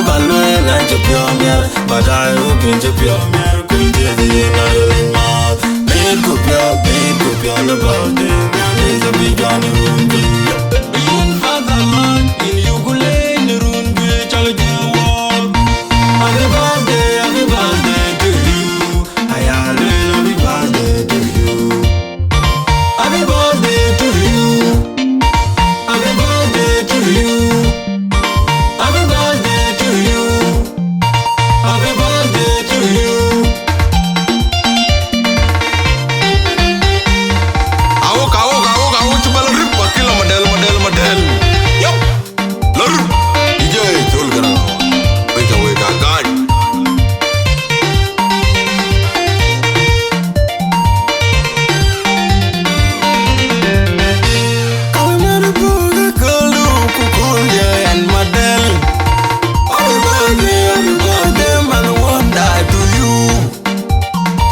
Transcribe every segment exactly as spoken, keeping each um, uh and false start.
Ba lueel an cï piɔ̈u miɛr, but I hope yïn cï piɔ̈u miɛr, ku yïn dhiëëth yen a ril maath. Bïït ku piɔ̈u, bïït ku piɔ̈u në birthday, nyan ë cï bï jɔn run juëc. Yïn fatherland, yïn yuku leec në run juëc cɔl jël wɔɔk. Happy birthday, happy birthday to you. Aya lueel happy birthday to you. Happy birthday to you. Happy birthday to you. Happy birthday to you. Happy birthday to you. Awok, awok, awok, awok, cï bɛ̈n rip, akï lɔ madɛl, madɛl, madɛl. Yop. Lor. D J Thol Garawa. Weka, weka, gany. Ka wek mɛn ë puɔ̈u ke kööldun ku kööl jɔ ɛn madɛl. Happy birthday, happy birthday, man, wonda to you.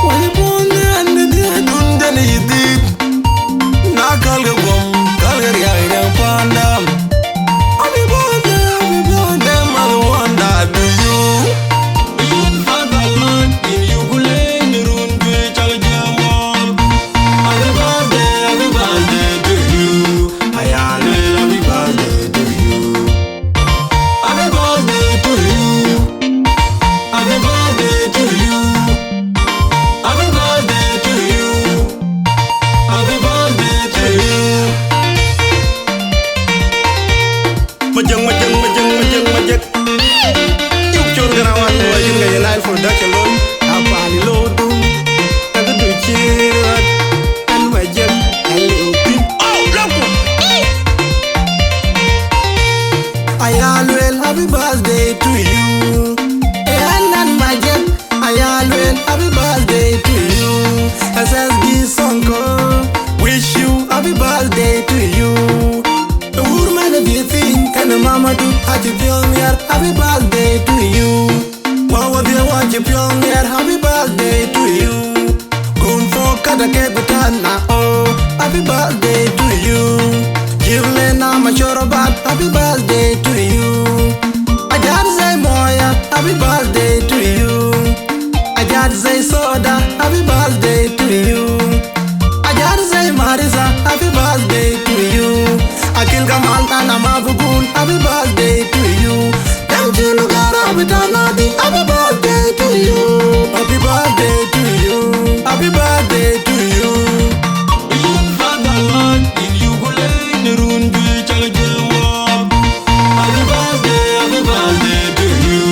Wek puɔ̈u në ɛn ë dhiëëdun jɛn yï dhït. Na kälkë guɔm, kälkë riäi de panda. Happy birthday, happy birthday, man, wonda to you. Yïn fatherland, yïn yuku leec në run juëc cɔl jël wɔɔk. Happy birthday, happy birthday to you. Aya lueel happy birthday to you. Happy birthday to you. Happy birthday to you. Happy birthday to you. Happy birthday to you. Majek, majek, majek, majek, majek. Yuk cɔl Garawa, luɔi cïn ke ye Nile Production looi. Apani lodu, ka ke du cï rɔt, an majek, an liu piny. Oh, loku. Aya lueel happy birthday to you. Eh, an, an majek, aya lueel happy birthday to you. S S D Sonko, wish you happy birthday to you. Wur man a bi thing, and a mama do, happy piɔ̈u miɛr, happy birthday to you. Wa wa bi wa cï piɔ̈u miɛr, happy birthday to you. Kum fo kada ke gutana, oh, happy birthday to you. Give le na machoro bat, happy birthday to you. Ajar say moya, happy birthday to you. Ajar say soda, happy birthday to you. Ajar say Marisa, happy birthday to you. Akil Gamal Nana Mabukun, happy birthday to you. Dem Chilugara Bitanadi, happy birthday to you. Happy birthday to you. Happy birthday to you. Yïn fatherland, yïn yuku leec në run juëc cɔl jël wɔɔk. Happy birthday, happy birthday to you.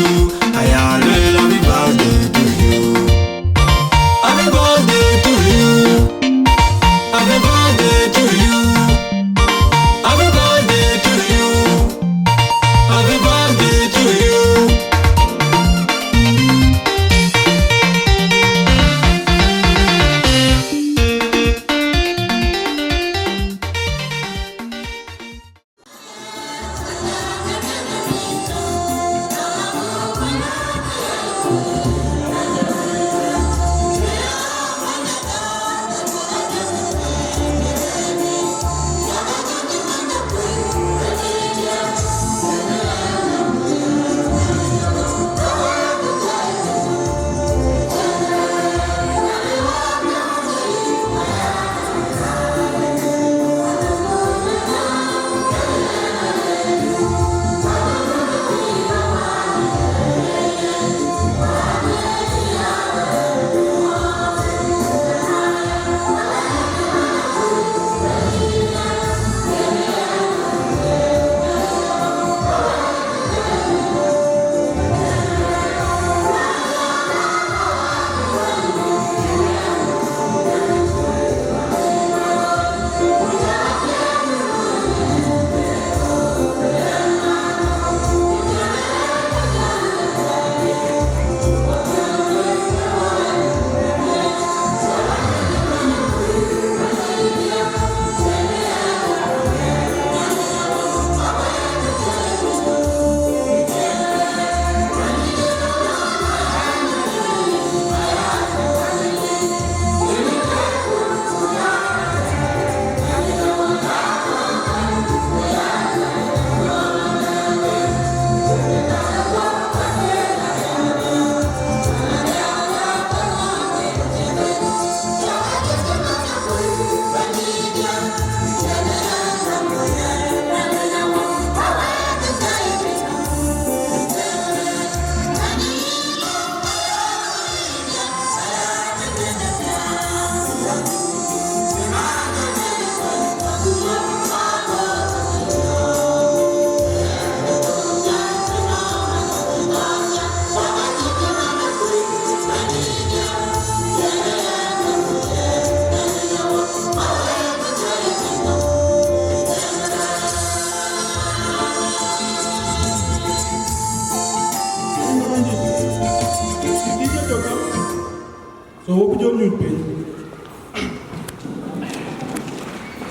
Aya lueel happy birthday to you. Happy birthday to you. Happy birthday to you. Happy birthday to you. Happy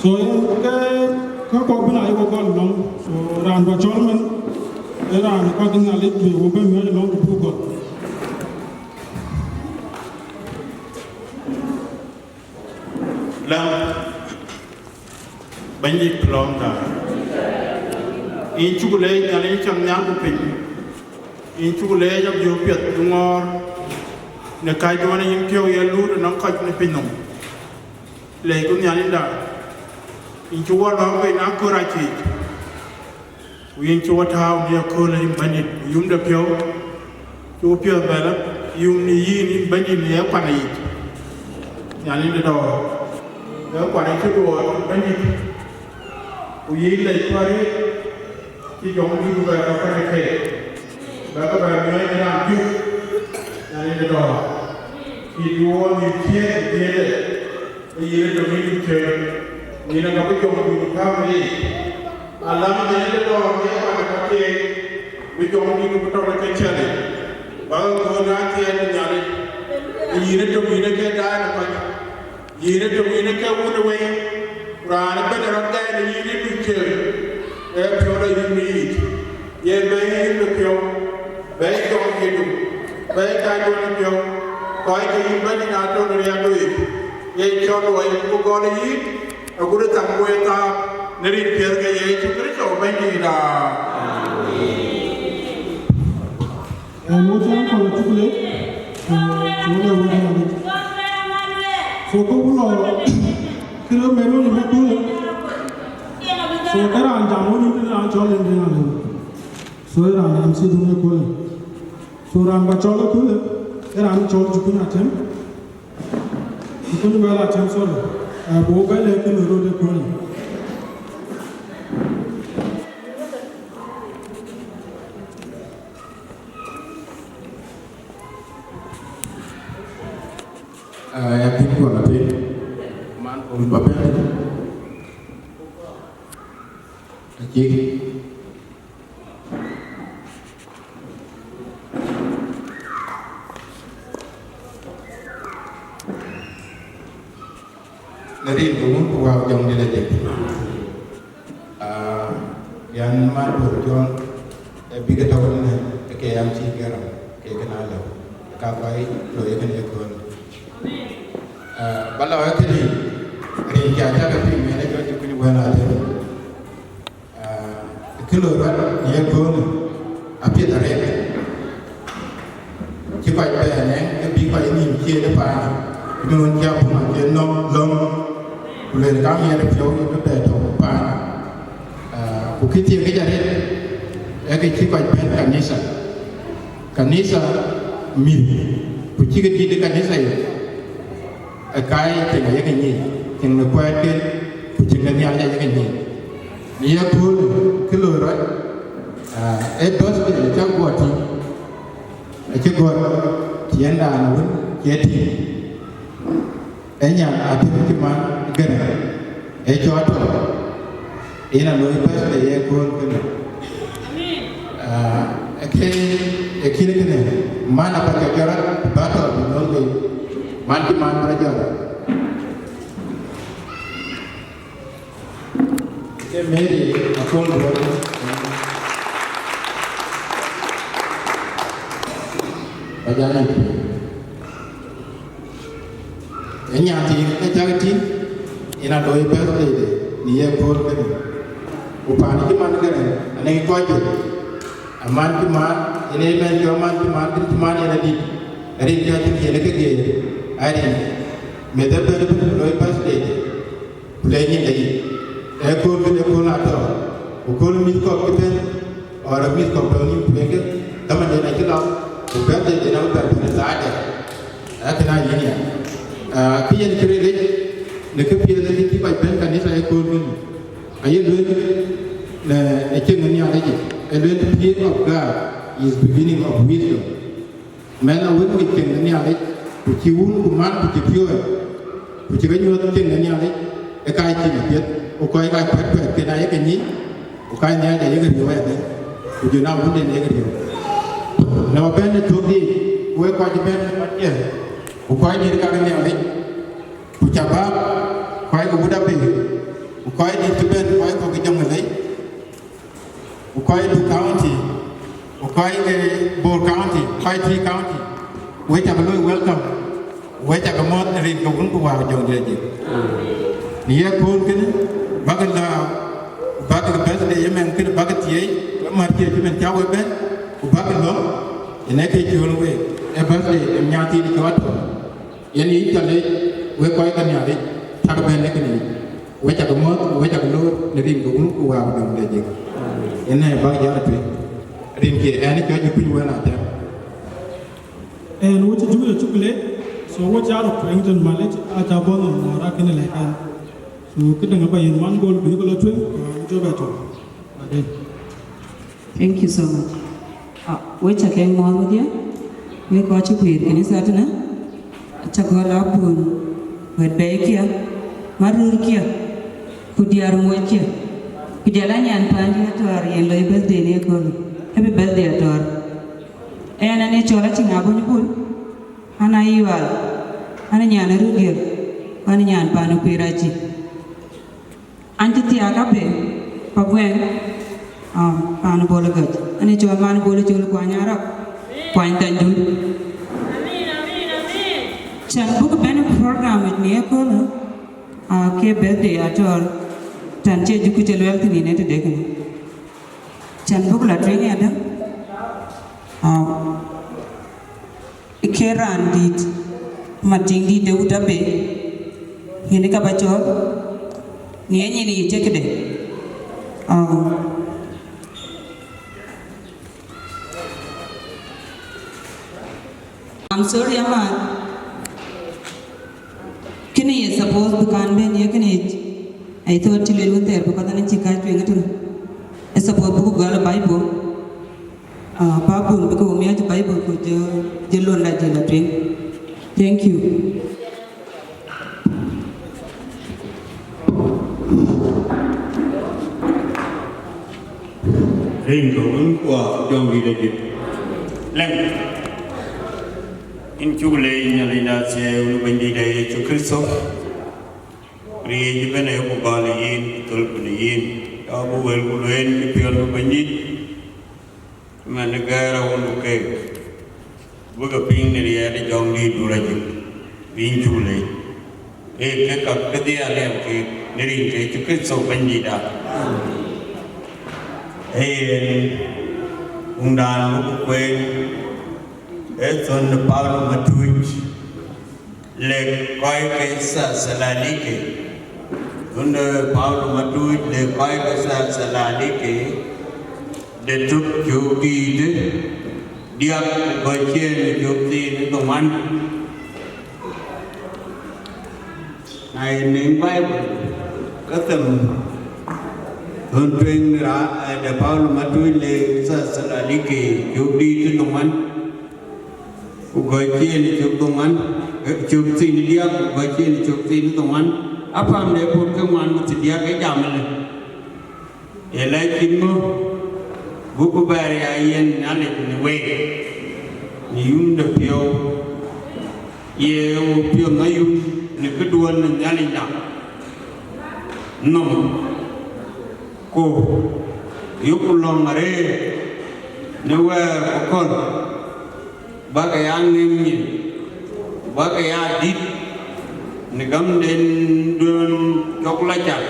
So, ke, ke kɔc bï na ye ke gɔl lɔŋ. So, raan ba cɔl mɛn, ee raan ka ke Nhialic bï wo bɛ̈n miɔɔc lɔŋ ku buk gɔl. Lam, Bɛ̈nydït lɔ̈ɔ̈mda, yïn cuk leec Nhialic cäŋ nhial ku piny, yïn cuk leec abiöök piɛth bï ŋɔɔr në kacduɔn yïn piɔ̈u ye luut ënɔŋ kɔc në piny nɔm. Leec ku Nhialicda, yïn cuk wɔ lɔ̈ɔ̈m bei në akööl rac yiic. Ku yïn cï wɔ tääu në yaköölë yïn Bɛ̈nydït, yum de piɔ̈u, cï wɔ piɔ̈ɔ̈th bɛ lɔ yum në yïn, yïn Bɛ̈nydït në ye kuan yic. Nhialic de dɔ̈ɔ̈r, ee kuan cï duɔɔr Bɛ̈nydït, ku yïn lec kuan arëët cï jɔŋdït bɛ lɔ kuan ë keek, bɛ ke bɛ miɔɔc në raan piɔ̈u. Nhialic de dɔ̈ɔ̈r, cï duɔɔr yïn ciëën ë dhiëëthde. Ë yïn ë tök yïn cï cëër, yïn ë ka bï jɔŋdït bï päm ë yic. Alam Nhialic de dɔ̈ɔ̈r në kuan ë ka thieei, bï jɔŋdït bï tɔ̈u në ke cälic, bä ke kööl aa thiɛɛl ë Nhialic. Ë yïn ë tök yïn ë ke daai në kɔc, yïn ë tök yïn ë ke wun ë wei, ku raan ëbɛ̈n ë rɔt gɛɛr ë yïn ë tök cëër, ee piɔ̈u lɔ yïn në yic. Yen bɛ̈ɛ̈i yïn bï piɔ̈u, bɛ̈ɛ̈i jɔŋdïtdu, bɛ̈ɛ̈i kacduɔn ë piɔ̈u, kɔc ke yïn Bɛ̈nydït aa tɔ̈u në riɛldu yic, ye cɔl luɔi ku gɔl ë yïn, agut ë thak ku ë thaak, në rin piɛth ke Yecu Kërtho Bɛ̈nydït aa. Ee, wo cï raan kɔn cuk lec, ee, wo lec wo cï raan lec. So, kɔc ku lɔ, kërë mɛt wo yïn bï köölë. So, ke raan jam wo yïn bï raan cɔl yen bï raan lec. So, ee raan M C dun ëköölë. So, raan ba cɔl ëköölë, ee raan cɔl Jukuny Atem. Jukuny Bɛ̈l Atem, sorry. Ee, bï wo bɛ̈n lɛ̈k kënë röt ëköölë. Ee, ya piny kɔn apiny. Man kɔn ba bɛ̈n. Acï. Në rin ke Wun ku Wät ku Jɔŋdït Lajik. Aa, yɛn man Bor Jɔn, ee bï ke tɔ̈u në ke yam cï gɛ̈r, ke kën a lëu, ka kɔc loi kënë ye kööl. Aa, ba lɔ ë këdï, rin cä cä ke piŋ, yen ë jɔ cï kuny wɛ̈l atënë. Aa, kë loi rɔt në ye köölë apiɛth arëët. Cï kɔc bɛ̈ɛ̈r ë ke bï kɔc ë nïïm ciëën ë paany, ënɔɔnë cï abuma cï nɔm lɔ̈ŋ, ku lueel ka miɛt ë piɔ̈u ë bï bɛ tɔ̈u ë paany. Aa, ku kë thiek këc arëët, ee kë cï kɔc bɛ̈n kanitha. Kanitha mïth, ku cïkï dït ë kanitha yic, ee ka ye cieŋ ayek nyic, cieŋ në kuɛɛtken, ku cieŋ de Nhialic ayek nyic. Në ye köölë kë loi rɔt, aa, ee birthday cä guɔ tïŋ, acï gɔ̈t tiɛɛndan wën cï e tïŋ. Ee nyan Atem cï man Gërɛŋ, ee cɔɔl tɔ̈, yen a loi birthday ye kööl kënë. Aa, ee kë, ee kën kënë, man aba cɔk jɔt rɔt, ba tɔ̈ bï nyuɔ̈th bei, man cï man bï rɔt jɔt. Ke Mary Akol Duɔ̈r. Ba jam yic. Ee nyan thiin ë cäk tïŋ, yen a loi birthday de në ye kööl kënë. Ku paan cï man kënë, anëŋ kɔc juëc. Aman cï man, yen ee mɛn cɔl man cï man, kën cï man yen adït. Rin cä cï thiëël ke geer, arin. Meth ëbɛ̈n bï loi birthday de. Ku le nyin de yic, ee kööl kënë kööl atɔ̈, ku kööl mïth kɔ̈k cï bɛ̈n, or mïth kɔ̈k tɔ̈ nïïm tueŋkë, dhamanden acï lɔ, ku birthday den abï bɛ bɛ̈n ë thaade, ee kënë ayïn ya. Aa, kë yen cï ril yic, në këpiɛth kë cï kɔc bɛ̈n kanitha ë kööl kënë, aye lueel në ë cieŋ ë Nhialic yic, ee lueel the fear of God is beginning of wisdom. Mɛn a wën ŋic cieŋ de Nhialic, ku cï wun ku man ku cï piööc, ku cï ke nyuɔ̈th cieŋ de Nhialic, ë ka cieŋ apiɛth, ku kɔc ka kuɛ̈t kuɛ̈t kën ayek ke nyic, ku ka Nhialic ayek riëëu ayadäŋ, ku jɔn a wunden yek riëëu. Në wä bɛ̈n ë thök yiic, ku wek kɔc bɛ̈n ë mat ciɛɛŋ, ku kɔc dït ka ke Nhialic, ku cabab, kɔc ke wut abëër, Ku kɔc dït cï bɛ̈n, kɔc kɔ̈k ke Jonglei, ku kɔc Duk County, ku kɔc ke Bor County, kɔc Twic County, wek cä ke looi welcome, wek cä ke mɔ̈ɔ̈th në rin ke Wun ku Wät ku Jɔŋdït Lajik. Në ye kööl kënë, bäk lɔ, bäk birthday ëmɛn kënë bäk thiëëc, wek mär cie cï bɛ̈n cä wek bɛ̈n, ku bäk lɔ, yen ee kë cöl week, ee birthday ë nyan thiin cɔɔt tɔ̈. Yen yic ca leec, wek kɔc ke Nhialic, cäk bɛ̈n ë kënë yic. Wek cä ke mɔ̈ɔ̈th, wek cä ke loor në rin ke Wun ku Wät ku Jɔŋdït Lajik. Yen ee bäk jäl atueŋ. Rin cie ɛn cɔc ë kuc wën atɛ̈ɛ̈n. Ɛn wo cï Juda cuk leec, so wo cä rɔt tueŋ tën malec, aca bɔ̈ nɔm ŋɔɔr akënë lɛ̈k ɛn. So këdäŋ aba yen man gol bï ke lɔ tueŋ, ku jɔ bɛ tɔ̈. Aden. Thank you so much. Ah, we cä ke mɔ̈ɔ̈th wedhie, we kɔc cï guiir kanitha tënë, acä gɔl abun, wɛ̈t bɛ̈ɛ̈ikiɛ̈, maröörkiɛ̈, ku diäär mockiɛ̈, ku jɔl a nyan paandï Atɔ̈ɔ̈r yen loi birthday në ëköölë. Happy birthday Atɔ̈ɔ̈r. Ɛn, an ë cɔl Aciŋ Abony Bul, an aa yual, an ë nyan ë Röt Diɛ̈r, ku an ë nyan paan ë Kuiir Aci. An cï thiaak abë Paguɛŋ, ah, paan Bol Agäc. An ë cɔl man Bol Col Kuany Arɔk, Kuany Thanyduur. Can buk bɛ̈n program yic në ëköölë, ah, ke birthday Atɔ̈ɔ̈r, tɛ̈n cie juku cï luɛɛl thïn yen ë tëde kënë. Can buk la tueŋ yadë, ah, ke raan dït, Matiŋ dït de wut abë, yen ka ba cɔɔl, në ye nyin yic cï këde. Ah, I'm sorry, amat. Kënë ye suppose bï kan bɛ̈n ye kënë yic. I thought cï lueel wën thɛɛr, because an cï kääc tueŋ ëtënë. Ë suppose bï ku gɔl ë Bible. Ah, ba bun bï ke wo miac Bible ku jɔ, jɔ lon la jël la tueŋ. Thank you. Rin ke Wun ku Wät ku Jɔŋdït Lajik. Lɛ̈ŋ. Yïn cuk leec Nhialicda thiëëi Wun Bɛ̈nydïtda Yecu Kërtho. Riëëc ëbɛ̈n ayeku gɔl ë yïn, ku thöl ku në yïn. Cä bï wëlku lueel cï piɔ̈n bï Bɛ̈nydït. Cïmën ë gɛ̈ɛ̈r awun ku keek, bï ke piŋ në riɛɛt ë Jɔŋdït Duk Lajik, bï yïn cuk leec. Ee kek ka kedhie aliɛm keek në rin ke Yecu Kërtho Bɛ̈nydïtda. Ee yen, wuŋdan bï ku kueen, ee thön ë Paulo Matuc. Le kɔc ke Thethalonikë, wun de Paulo Matuc, le kɔc ke Thethalonikë, de tök cök dïït diäk ku gɔ̈c ciëën cök thiin ë dhoŋuan. Na ye nïn Baibul, ke them thön tueŋ ra-, eh, de Paulo Matuc le Thethalonikë cök dïït ë dhoŋuan. Ku gɔ̈c ciëën cök dhoŋuan, eh, cök thiin diäk, ku gɔ̈c ciëën cök thiin dhoŋuan, apam de bot ke ŋuan ku thiin diäk ë jam ëlë. Ye lɛc cït ŋö? Buk bɛ̈ɛ̈r ya yen Nhialic në week, në yum de piɔ̈u, ye wo piɔ̈n ayum në këduɔ̈n në Nhialicda nɔm, ku yökku lɔ̈ŋ arëët në wɛ̈ɛ̈r ku köl. Bäk ya ŋiɛc nyin, bäk ya dït në gamden duön cɔk lɔ car.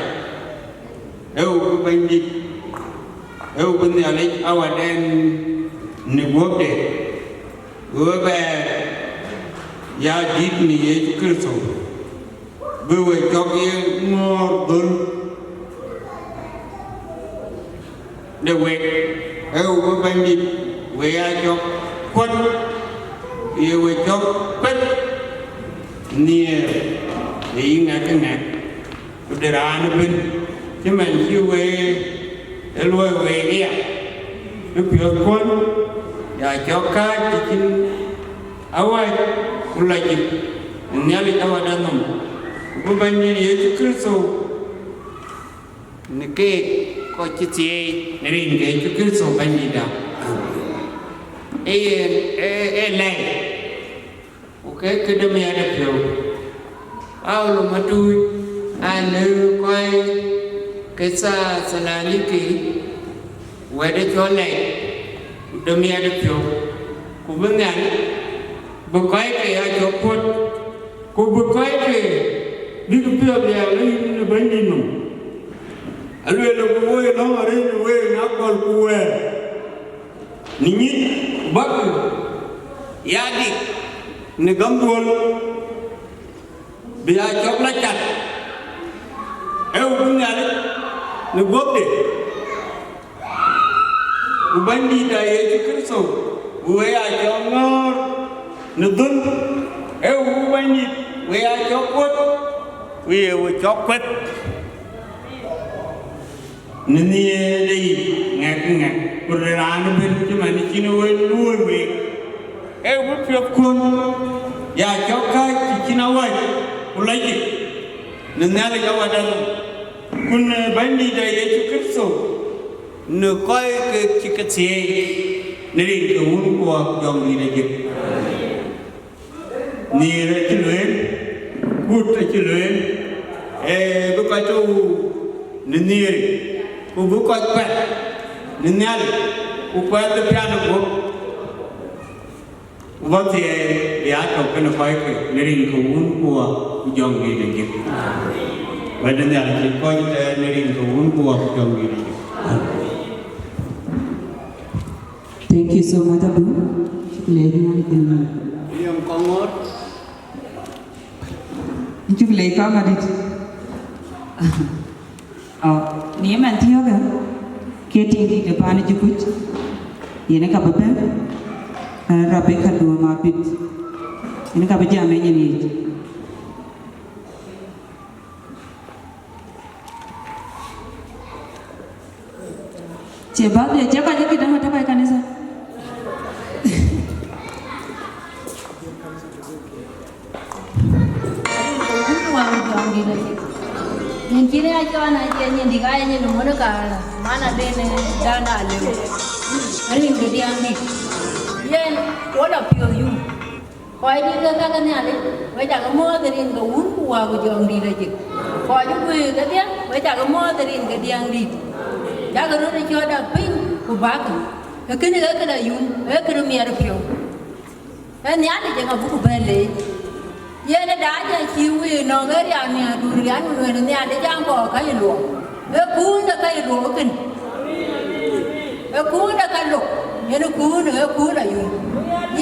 Ee wo bï Bɛ̈nydït, ee wo bï Nhialic Wäden në guɔ̈pde, we bɛ̈ɛ̈r ya dït në Yecu Kërtho. Bï we cɔk ye ŋɔ̈ɔ̈r dhöl de wek, ee wo bï Bɛ̈nydït we ya cɔk kuɔ̈t, ye we cɔk pet nhiëër ë yï ŋɛk ë ŋɛk, ku de raan ëbën, cïmën cï we ë luɔi week aya, bï piɔ̈ɔ̈thkuɔ̈n ya cɔk kääc të cïn awäc ku lajik në Nhialic Wäda nɔm, ku bï Bɛ̈nydït Yecu Kërtho në keek kɔc cï thieei në rin ke Yecu Kërtho Bɛ̈nydïtda. Ee yen, ee, ee lɛ̈i, ku kek këde miɛt ë piɔ̈u. Paulo Matuc, aa lëu kɔc Ke Thesalonika, wɛ̈t ë cɔl lɛc, ku de miɛt ë piɔ̈u, ku bï Nhialic, bï kɔc ke ya cɔk kuöt, ku bï kɔc ke bïk piɔ̈ɔ̈th ya ɣööt në Bɛ̈nydït nɔm. Alueel ku woi lɔ̈ŋ arëët në week në akɔ̈l ku wɛ̈ɛ̈r, në nyïc ku bäk ya dik në gämduɔ̈l, bï ya cɔk la cat, ee wun Nhialic në guɔ̈pde, ku Bɛ̈nydïïtda Yecu Kërtho, ku we ya cɔk ŋɔ̈ɔ̈r në dhöl, ee wun Bɛ̈nydït, we ya cɔk kuöt, ku ye we cɔk kueth. Në nhiëërde yic ŋɛk ŋɛk, ku raan ëbën cï man cïn wël luöi week, ee bï piɔ̈thkun ya cɔk kääc të cïn awäc ku lɔcdït në Nhialic Wäda, ku në Bɛ̈nydïïtda Yecu Kërtho, në kɔc ke cï ke thieei, në rin ke Wun ku Wä ku Jɔŋdït Ajëk. Nhiëër acï lueel, kut acï lueel, ee bï kɔc tɔ̈u në nhiëër, ku bï kɔc kuɛth në Nhialic, ku kuɛth ë piath ë guöp, ku bä thieei bï aa tök kenë kɔc ke në rin ke Wun ku Wä ku Jɔŋdït Ajëk. Wɛ̈t de Nhialic cï kɔc tɛɛr në rin ke Wun ku Wä ku Jɔŋdït Ajëk. Thank you so much, Abdul. Shukran. William Kongor. Cuk leec kɔŋ adït. Ɔ, në ëmɛn thiɔ̈kë, ke tiŋ dït de paan ë Jukuc, yen ë ka bï bɛ̈n, ë, Rebecca Duɔm Apit, yen ë ka bï jam ë nyin yic. Cie birthday, cie kɔc ë këdäŋ ëtök ë kanitha. Wun ku Wä ku Jɔŋdït Ajëk. Nyin cïn ya cɔɔn acie nyin dï ka ye nyin mɔ̈n ë kaar, man aden ë danda alëu. Rin ke diäŋdït. Yen, wo lɔ piɔ̈ɔ̈th yum. Kɔc dït ke ka ke Nhialic, we cakë muɔ̈ɔ̈th ë rin ke Wun ku Wä ku Jɔŋdït Ajëk. Kɔc ë guëër kedhie, we cakë muɔ̈ɔ̈th ë rin ke diäŋdït. Cakë röt ë cɔ̈t dap piny ku bäkë. Ee kënë ke këde yum, ee këde miɛt piɔ̈u. Ee Nhialic ë ŋa buk bɛ̈n leec? Yen ë dac acï wëi nɔ̈k, ee rian nhiaardu, rian wën Nhialic an, kɔɔr ka ye luɔk. Ee kuun de ka ye luɔk kënë. Ee kuun de ka lok, yen ë kuun, ee kuun ayum.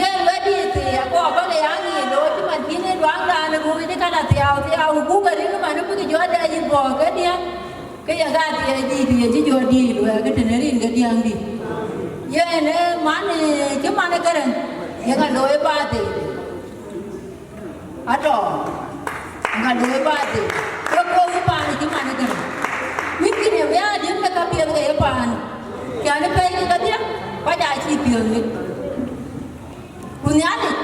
Yen wɛ̈t dït thii, akɔɔr bä ke ya ŋic looi cï man cïn ë duaŋdan ë buk yic kan athiau thiau, buk ke rin man bïk jɔ dɛ yï bɔ̈ kedhie. Ke ye ka thiëëc dït, ye cï jɔ dït wɛ̈ɛ̈r ke tënë rin ke diäŋdït. Yen ë man, ë, cï man ë Gäräŋ, ye ka looi birthday. Atɔ̈, ye ka looi birthday. Ke kɔ̈u paan cï man ë Gäräŋ. Wïckï ne bï aa diëp ke ka piɛth ke ye paan. Cän ë pɛ̈i ke kedhie, kɔc aa cïï piɔ̈ɔ̈th wïc. Ku Nhialic,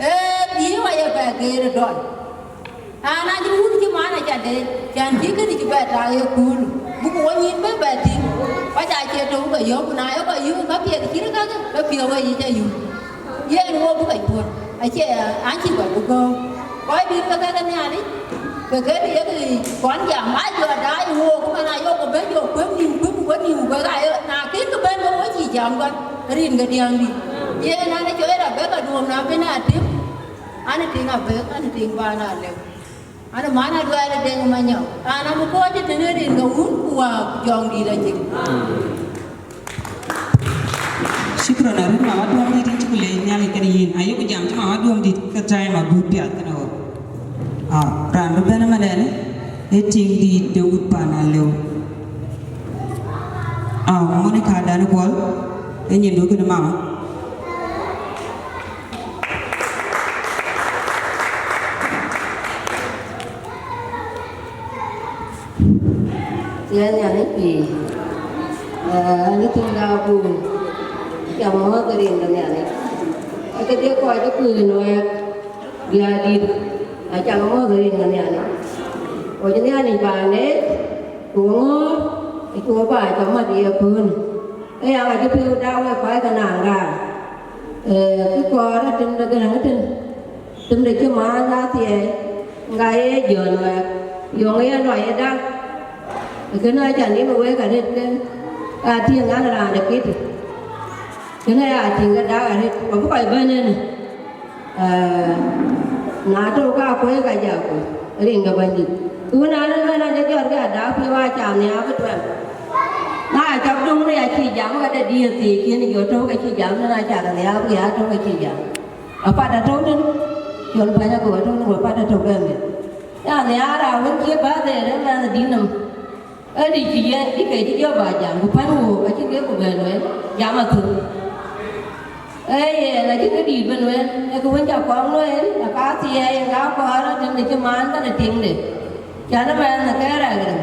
ee, bï wa ye bɛ geer ë dɔl. An, acï wun cï man aca deec, cän cï kënë cï bɛ tak ye kuul, buk wo nyin bï bɛ tïŋ, kɔc acie tök ke yök, ku na ye kɔc yök ka piɛth cït kakë, ke piɔ̈u ë yic ayum. Yen wo bï ke cuɔt, acie an cï kɔc bï gɔ̈ɔ̈r. Kɔc dït ke ka ke Nhialic, ke ke ye kɔn jam, aa jɔ daai wook, man ayok ke bɛ̈n jɔ kuëm nïm, kuëm ku bɛ̈n nïm, ku wek aye, na kën ke bɛ̈n ke wo cï jam kɔn, rin ke diäŋdït. Yen an, acï Rebecca Duɔm na bï na tïŋ, an, tïŋ abëk, an, tïŋ bä na lëu. An, man aduɛɛr ë Deŋ Manyɔk, an, abï kɔc ë tënë rin ke Wun ku Wä ku Jɔŋdït Ajëk. Shukran arëët, mama Duɔmdït, yïn cuk leec Nhialic kenë yïn. Ayok jam cï mama Duɔmdït ke time agut piath kenë ɣɔ̈k. Ah, raan bï bɛ̈n ëmënë, ee tiŋ dït de wut paan alëu. Ah, Monica Dani Kuɔl, ee nyindu kenë mama. Yen Nhialic pïïr, ee, anything da ku, ca muɔ̈ɔ̈th rin ke Nhialic. Ee këdhie kɔc ë kuëën wɛ̈ɛ̈k, diaar dït, aca muɔ̈ɔ̈th rin ke Nhialic. Ku cï Nhialic bä leec, ku ŋɔ̈ɔ̈r, ë cu bä cä mat ye kuën. Ë ya ŋa cï piɔ̈u da wek kɔc ke naŋ gaar, ee, kë kɔɔr atem de Gäräŋ ëtën, atem de cï maan athiɛɛi, ŋa ye Jɔn wɛ̈ɛ̈k, yöŋ ye lɔ ye dak. Kënë aca nim wek arëët ke, ka tïŋ an, raan de kiti. Kënë ya tïŋ ke dak arëët, ku bï kɔc bɛ̈n ënë. Ee, na tɔ̈u ka kuëë ka ja kuc, rin ke Bɛ̈nydït. Ku na ënë ënë jɔt ke adaak piɔ̈u aca nhiaar bï tuɛm. Na cɔk döŋ në ya cï jam ke de diëër thiëëc kën jɔ tɔ̈u ke cï jam, na cak nhiaar bï ya tɔ̈u ke cï jam. Apat atɔ̈u tën, cɔl bäny agok atɔ̈u tën, ku apat atɔ̈u ke meth. Ya nhiaar awën cï bäth ë rëër mɛnhdiɛ̈ nɔm. Ë dï cï yen, dï ke cï jɔ ba jam, ku pɛ̈n wook, acïn kë ku bɛ lueel, jam athöl. Ee yen, acïn këdït bï lueel, ee kë wën ca kɔŋ lueel, aka thiɛɛi, aka kɔɔr, tënde cï maan kënë tiŋde. Can ëmɛn ë ke rɛ̈k rem.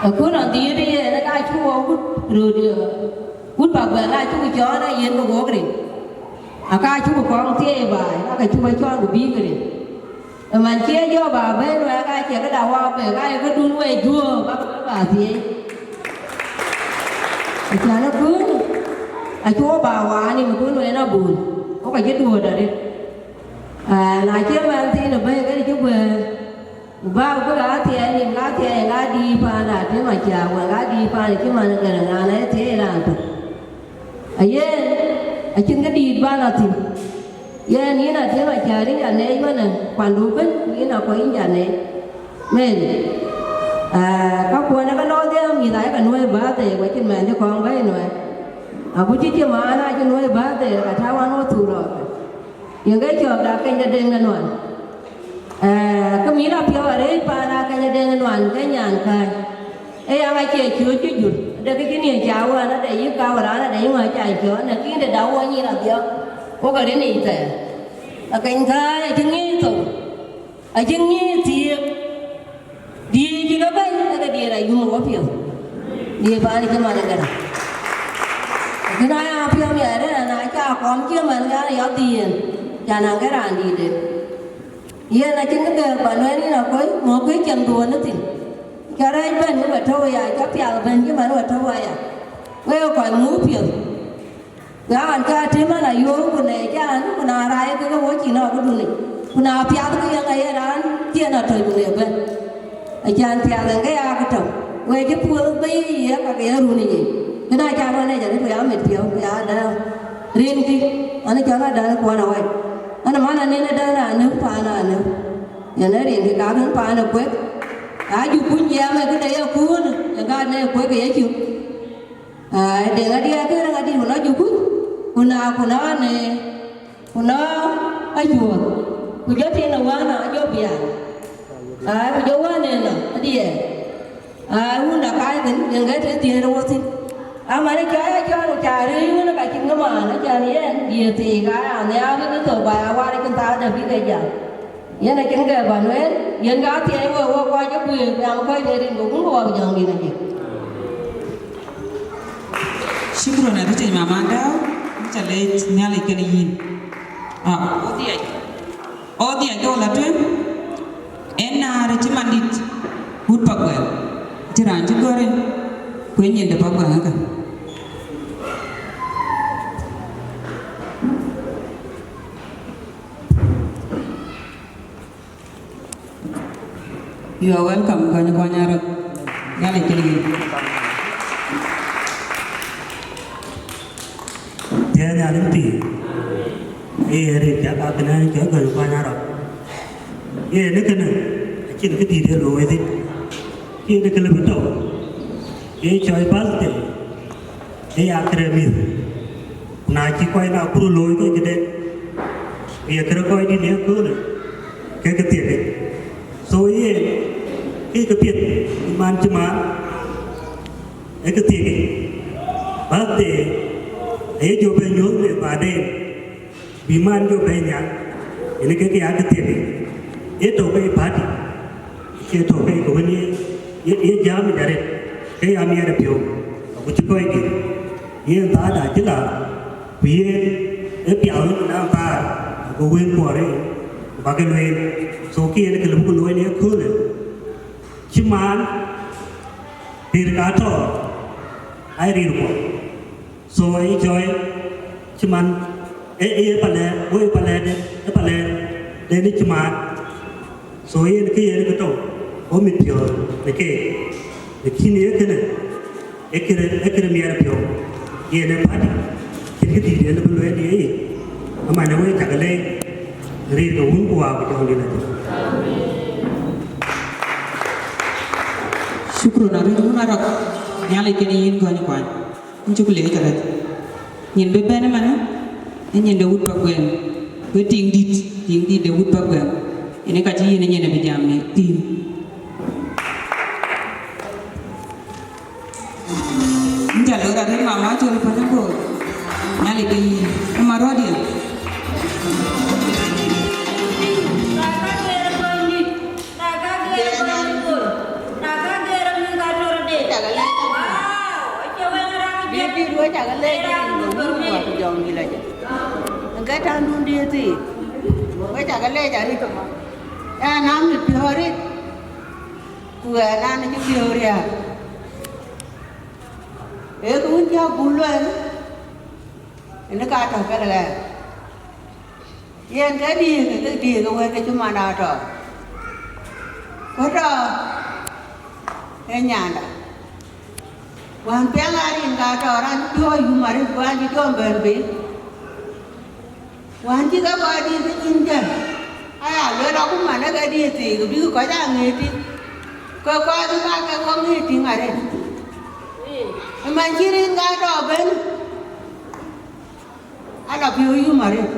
Ë kun ɔn dhiëëth yen, ë ka cuk wɔ wut röördï, wut Paguɛl, aa cuk cɔɔl, ee yen ke wok rem. Aka cuk kɔŋ thiëëi baai, aka cuk cɔɔl ku bïï ke rem. Ëmën cï e jɔ ba bɛ̈n wɛ̈ɛ̈k, aa cie këda wä bɛ̈ɛ̈k, aa ye këdun wei juöör, bä ke ba thiëëc. Acan ë kun, acuk ba waan ë kun wën abun, wo ka cï duööt arëët. Aa, na cï mɛnhthiin ë bɛ̈ɛ̈i këdï cï guëër, ku bä bï ka thiɛɛi nim, ka thiɛɛi ka dïït paan Atëm Acaar, wën ka dïït paan cï man Gäräŋ, raan ë thiëëc raan tök. Ayen, acïn këdït bä lɔ thïn. Yen yïn Atëm Acaar, yïn ca nɛɛc wënë, kuandu ëbën, yïn akuɔ yïn ca nɛɛc. Mary, aa, ka kuɔn ë ke lɔ dhiëëu mïth ayek nuɔi birthday, ku acïn mɛnh cï kɔŋ bɛ̈ɛ̈i nuɔi. Agut cï cï maan acï nuɔi birthday, ka tääu an, wo thuk lɔɔk. Yen ke cɔɔk da keny de deŋ de nuan. Ee, ke mïn apiɔ̈u arëëc paan aa keny de deŋ de nuan ke nyan kääc. Ee, yaŋ acie cööt cï jur, ade kë cïn ye ca wään, ade yï ka wäraan, ade yï ŋö ca cɔɔl, ënë kïn de da wo nyin adhiɔ̈k, wo ke rin yic thɛɛr. Akeny kääc acï ŋic thou, acï ŋic thiëëk. Diëëc cï ke bɛ̈ny, ee ke diëër ayum ë wapiɔ̈u. Diëër paan cï man ë Gäräŋ. Kënë aya piɔ̈u miɛt ënë, na ca kɔm cï man ë Gäräŋ yɔ̈th dhiëën, ca naŋ ke raan dïïtde. Yen acïn kë gɛ̈ɛ̈k ba lueel yïn akɔc, mɔ̈kkë cam dhuɔ̈n ë thïn. Cä rɛɛc bɛ̈n, wek tɔ̈u aya, cä piath bɛ̈n cï man wek tɔ̈u aya. Wek kɔc muk piɔ̈th. Raan ka tïm an, ayuɔ̈ɔ̈k ku nɛɛc an, ku na raai ke ke wo cï nɔɔk këdun yic, ku na piath ke yen aye raan thiën atɔ̈c ku le bɛ̈n. Acan piath en ke ya këtɔ̈u, wek cï puɔ̈th bɛ̈i ye ka ke ye run yic. Kënë acan ɣɔn nɛɛc arëët ku ya mit piɔ̈u, ku ya dääu. Rinkï, an, cɔl adäŋ kuɔn awäc. An, man anin adäŋ raan nök paan raan nök. Yen ee rinkï ka kën paan ë kuek. Aa jukuny jiɛɛm ee këde ye kuun, ë gat në kuek ë yecök. Aa, deŋ adiɛɛr ke rɛŋ adït, ku nɔ jukuny, ku na, ku nɔ ne, ku nɔ acuɔɔth, ku jɔ tiŋ ë wään aa jɔ biaar. Aa, ku jɔ wään ë nɔ adiɛɛr. Aa, wun da kaai thïn, deŋ ke të dhiëër wo thïn. Aman ë cɔɔc acɔɔl, ku ca rëëc wun ka cïn ŋë maan, acan yen diëër thii ka ya nhiaar ke thou ba ya war cïn thaar dap bï ke jam. Yen acïn kë ba lueel, yen ka thiɛɛi wek wok kɔc ë guëër, jam kɔc de rin, ku kun ku wak jɔŋdït ajik. Shukran adït, mama Dau, ca leec Nhialic kenë yïn. Ah, odhiac. Odhiac ke wala tueŋ, en naar cï man dït, wut Paguɛl, cï raan cï gɔ̈ɔ̈r en, ku ë nyin de Paguɛl ëkä. You are welcome, Kony Kony Arok. Nhialic kën yïn. Tiɛɛl Nhialic pïïr. Ee, rin cä ka kënë cɔl Kony Kony Arok. Ee, në kënë, acïn këdït ee looi thïn. Ee, në këlë bï tɔ̈u. Ee, cɔɔc birthday. Ee ya kërë mïth, ku na cï kɔc na kuru looi kɔc këde, ku ye kërë kɔc dït në ëköölë, ke ke thiëk. So yen, ke ke piɛth, man cï man, ee ke thiëk. Birthday, aye jɔ bɛ nyuɔ̈th në baden. Bï man jɔ bɛ̈i nhial, yen ke ke ya ke thiëk, ee tɔ̈u ke party, cie tɔ̈u ke ke wën ye, ye, ye jam ë arëët, ke ya miɛt ë piɔ̈u, ku cï kɔc dït, yen thaada cï la, ku yen ë piath wën na thaar, ku wën kuɔɔr en, ku ba ke lueel. So ke yen ke lëu bï ke lueel ë köölë, cï man, rïïr ka tɔ̈, ai rïïr kuɔ. So ë cɔɔi cï man, ë, ë, ë palɛɛr, wo ë palɛɛr de, ë palɛɛr de në cï maan. So yen kë yen kë tɔ̈u, wo mit piɔ̈ɔ̈th në keek. Lakin ye kënë, ee këde, ee këde miɛt piɔ̈u, yen ee party, cïn kë dït yen bï lueel ye yic, ëmɛnë wek cakë leec, rin ke wun ku waa ku jɔŋdït la jël. Shukran arëët wun Arɔk, Nhialic kenë yïn gɔny kuany. Yïn cuk leec arëët. Nyin bï bɛ̈n ëmɛnë, ee nyin de wut Pakuɛŋ, ku ee tiŋ dït, tiŋ dït de wut Pakuɛŋ. Yen ë ka cï yïn ë nyin ë bï jam në thïn. Yïn ca lor arëët mama col pan ë Bor. Nhialic ke yïn. Ë ma rɔt yen. Na ka ger bäny dït, na ka ger bäny dït Bor, na ka ger mïth ka tɔ̈ röt de. Wow, acie wek raan ë piɛth. Bï dït wek cakë leec rin ke wun ku waa ku jɔŋdït la jël. Ke taŋdun diëëth thii, wek cakë leec arëët. Ɣɛn a mit piɔ̈u arëët, ku ɣɛn an, acï piɔ̈u riääk. Ee kë wun cä buk lueel, ënë ka tɔ̈ kënë ɣɛn. Yen ke diëëk, ke diëëk ë wɛ̈t ke cï man aa tɔ̈. Ku tɔ̈ ë nyanda. Wään piɛŋ aa rin ka tɔ̈ raan cï piɔ̈u yum arëët, ku an cï jɔm bɛ̈n bei. Wään cï ke kɔc dït bï nyin jël, aya lueel akuma në ke diëëth thii, ku bïk kɔc aa ŋic tïŋ. Ke kɔc bï bä ke kɔc ŋic tïŋ arëët. Ëmɛn cï rin ka tɔ̈ bɛ̈n. Ala piɔ̈u yum arëët.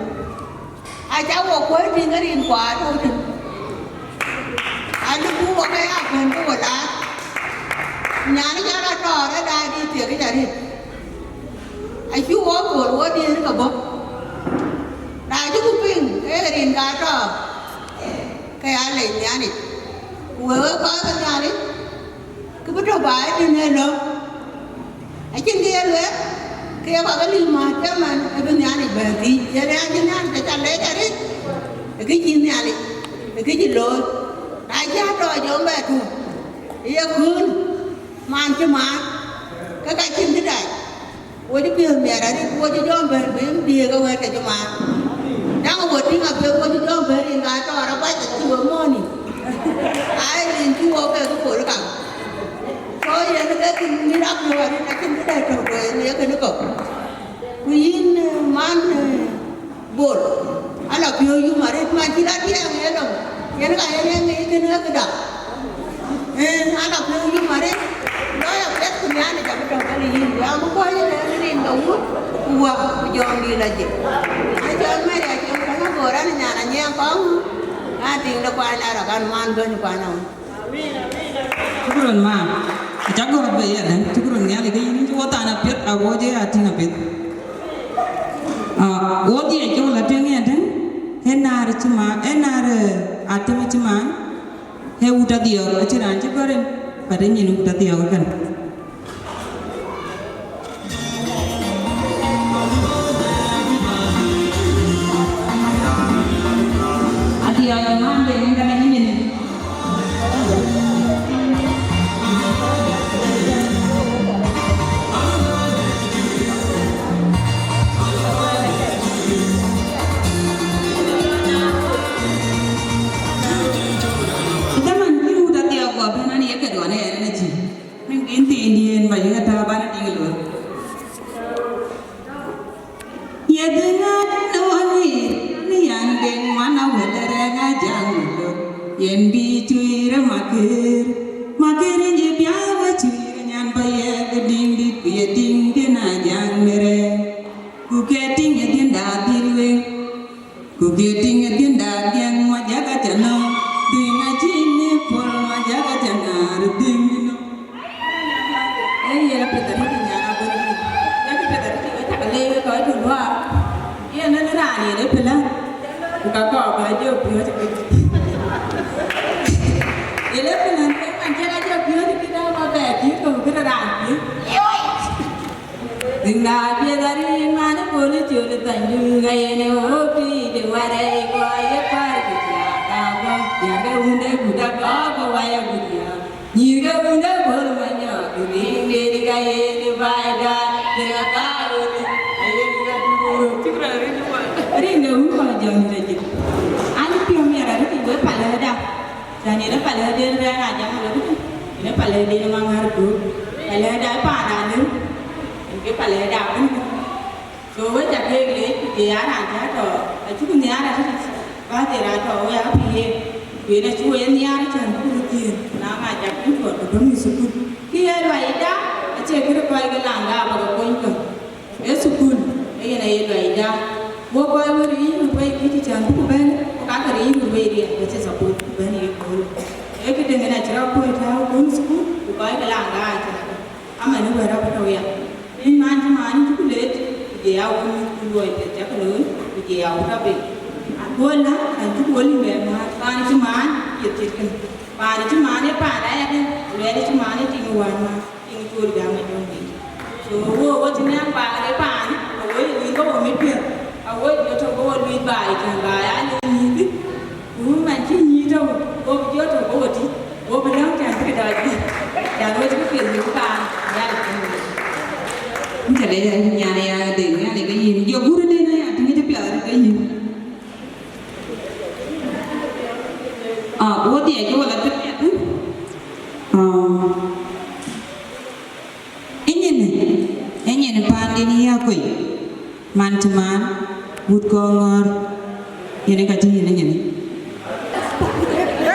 Aca wo kuɔ̈c tïŋ ke rin kuaar tɔ̈u tïŋ. Alëku wo ke ya kuɛ̈n ke wo laar. Nyan ë jɔl atɔɔr ë daai dït thiek yic arëët. Acï wo kuɔ̈r wo diëër ke bɔ̈. Na cï ku piŋ ee rin ka tɔɔr, ke ya lec Nhialic. Ku wek wek kɔc ke Nhialic, kë bï tɔ̈ baai tënë lɔ̈ŋ. Acïn kë ye lueel, kë ye kɔc ke lïm määt cï man ë bï Nhialic bɛ̈n thiic. Yen ë acïn Nhialic aca leec arëët, ë kë cï Nhialic, ë kë cï looi. Na cï atɔɔr jɔm bɛ tuɔ̈k, ë ye kuën, man cï määt, ke ka cïn këdäc. Wo cï piɔ̈u miɛt arëët, wo cï jɔm bɛ̈n bï diëëk ë wɛ̈t ke cï määt. Daŋ wo tïŋ apiɛth, wo cï jɔm bɛ̈n rin ka tɔɔr abac acï we mɔ̈ɔ̈ni. Ai, rin cï wo ke kë pol ka. So, yen ke kïn mït apiɔ̈u arëët, acïn këdäc tɔ̈u ku yen ye kënë kɔ̈k. Ku yïn, eh, man, eh, Bol, ala piɔ̈u yum arëët, man cï rɔt tiɛɛŋ ë lɔ̈ŋ, yen ka yen ë ŋic kënë ë këda. Ee, ala piɔ̈u yum arëët, lɔ ya piɛth ku Nhialic abï tɔ̈u kenë yïn, ku abï kɔc ë rɛ̈ɛ̈r rin ke wut, ku wä, ku jɔŋdït la jël. Ë cɔl Mary Aciëŋ Kɔc Agɔ̈ɔ̈r, an, nyan Anyiɛɛŋ Kɔŋ, an, tiŋ de kuany Arɔk, an, man bɛ̈ny kuany awën. Shukran ma. Aca gɔ̈ɔ̈r bei yadɛ̈. Shukran Nhialic ke yïn cï wo than apiɛth, ago jɔ ya tïŋ apiɛth. Ah, wo dhiëc cï wo la tueŋ yadɛ̈. Ee naar cï ma, ee naar, eh, atem cï man. Ee wut adhiɔ̈ɔ̈k, acïn raan cï gɔ̈ɔ̈r en, but ee nyin wut adhiɔ̈ɔ̈k ëkën. Adhiɔ̈ɔ̈k ë man de yen ka na nyin. Dhaman cï wut adhiɔ̈ɔ̈k guɔ bɛ̈n an, ye ke duɔ̈n ë ɣɛn ënë cï. Min gin thiindiën ba yïk ata ban ë tiŋ luɔ̈th. Ye dhëŋ adɛ̈n ë wä ŋic, ni yan deŋ man awël rɛ̈ŋ ajaŋ ë lor. Yen bï cuir ë makër, makër ë nyi biäk wä cuir nyan ba yɛɛk ë diŋ dït, ku ye tiŋ dïn ajaŋ në rɛ̈ŋ. Ku ke tiŋ ë dhiënda dhil weŋ. Ku ke tiŋ ë dhiënda dhiëŋ ma jaka ca nɔ̈k, dhiëŋ acïn ë puɔl ma jaka ca ŋaar dhiëŋ dï nɔ̈k. Ee, yen apiɛth arëët nyan abɔ̈ rït. Yen apiɛth arëët, wek cakë leec wek kɔc dun wäär. Yen ënë raan yen ë pilän. Ku ka kɔɔr ba jɔ piɔ̈ɔ̈c ë këc. Yen ë pilän, ke man cï ka jɔ piɔ̈ɔ̈c ë këc, däŋ ba bɛ piɔ̈ɔ̈c, ku këde raan piɔ̈ɔ̈c. Rinda piɛth arï man ë bol ë col ë thany dun ka yen ë wok pïïr de warɛc kɔc ye kuar ku thiaak abɔ̈, thiaak ke wunde gut abɔ̈ ke wai agut ya. Nyïïr ke wunde bol manyɔk ku riŋ de ka yen ë baai daai de ka kaaroni ayen ka duur. Rin de wun kɔc jɔŋ de jik. An piɔ̈u miɛt arëët wek palë da. Tɛ̈n yen ë palë de rɛ̈ɛ̈r ajam ë wek. Palɛ̈ɛ̈rden ë Maŋar Duk, palɛ̈ɛ̈rda ë paanda lëu, yen ke palɛ̈ɛ̈rda abun. So wek ca keek leec, ku jɔ ya raan cä tɔ, acuk nhiaar atëtï, bä thil raan tɔ wek apiëëk, ku yen acuk yen nhiaar cän buk dhiëëth, na ŋa cak piny tuɔɔt ku döŋ ë thukul. Kë ye luaida, acie kërë kɔc ke laŋda abä ke kony kɔ̈k. Ee thukul, ee yen aye luaida. Wo kɔc wën riic röt wei kï cï cän buk bɛ̈n, ku ka ke riic röt wei riɛn, ke cï support buk bɛ̈n ye kööl. Ee këdëŋ en acï rɔt kuöc tääu kun thukul, ku kɔc ke laŋda acï rɔt. Aman ë wɛ̈t abï tɔ̈u ya. Rin man cï man cï ku leec, ku je ya wun mïth ku luɔi piɛth cä ke looi, ku je ya wun rɔt piny. Aduɔ̈l la, an cï ku wël yïn bɛ määr, paan cï man, piɛth cït kën. Paan cï man ë paan ayadɛ̈, ku luɛɛl cï man ë tiŋ wään määr, tiŋ cool jam ë jɔŋ yic. So, wo, wo cï nhiaŋ baaŋ de paan, awo ye luiŋ ke wo mit piɛth, awo jɔ tök ke wo luic baai, cän baai aa le nyïïth. Ku man cï nyïïth tɔ̈u, wo bï jɔ tök ke wo tïc, wo bï lɔ̈ŋ cän bï dɔc bï, cän wo cï ke piɛth yï paan, ya le cän wo. Ncä le ya nyan ya de, ya le ke yïn, jɔ gur de na ya, tïŋ cï piath ke yïn. Ah, wo dhiɛc wo la tëk piɛth. Ah. Enyin, enyin paanden ya koi, man cï man, wut kɔŋɔ̈ɔ̈r, yen ka cï yen enyin.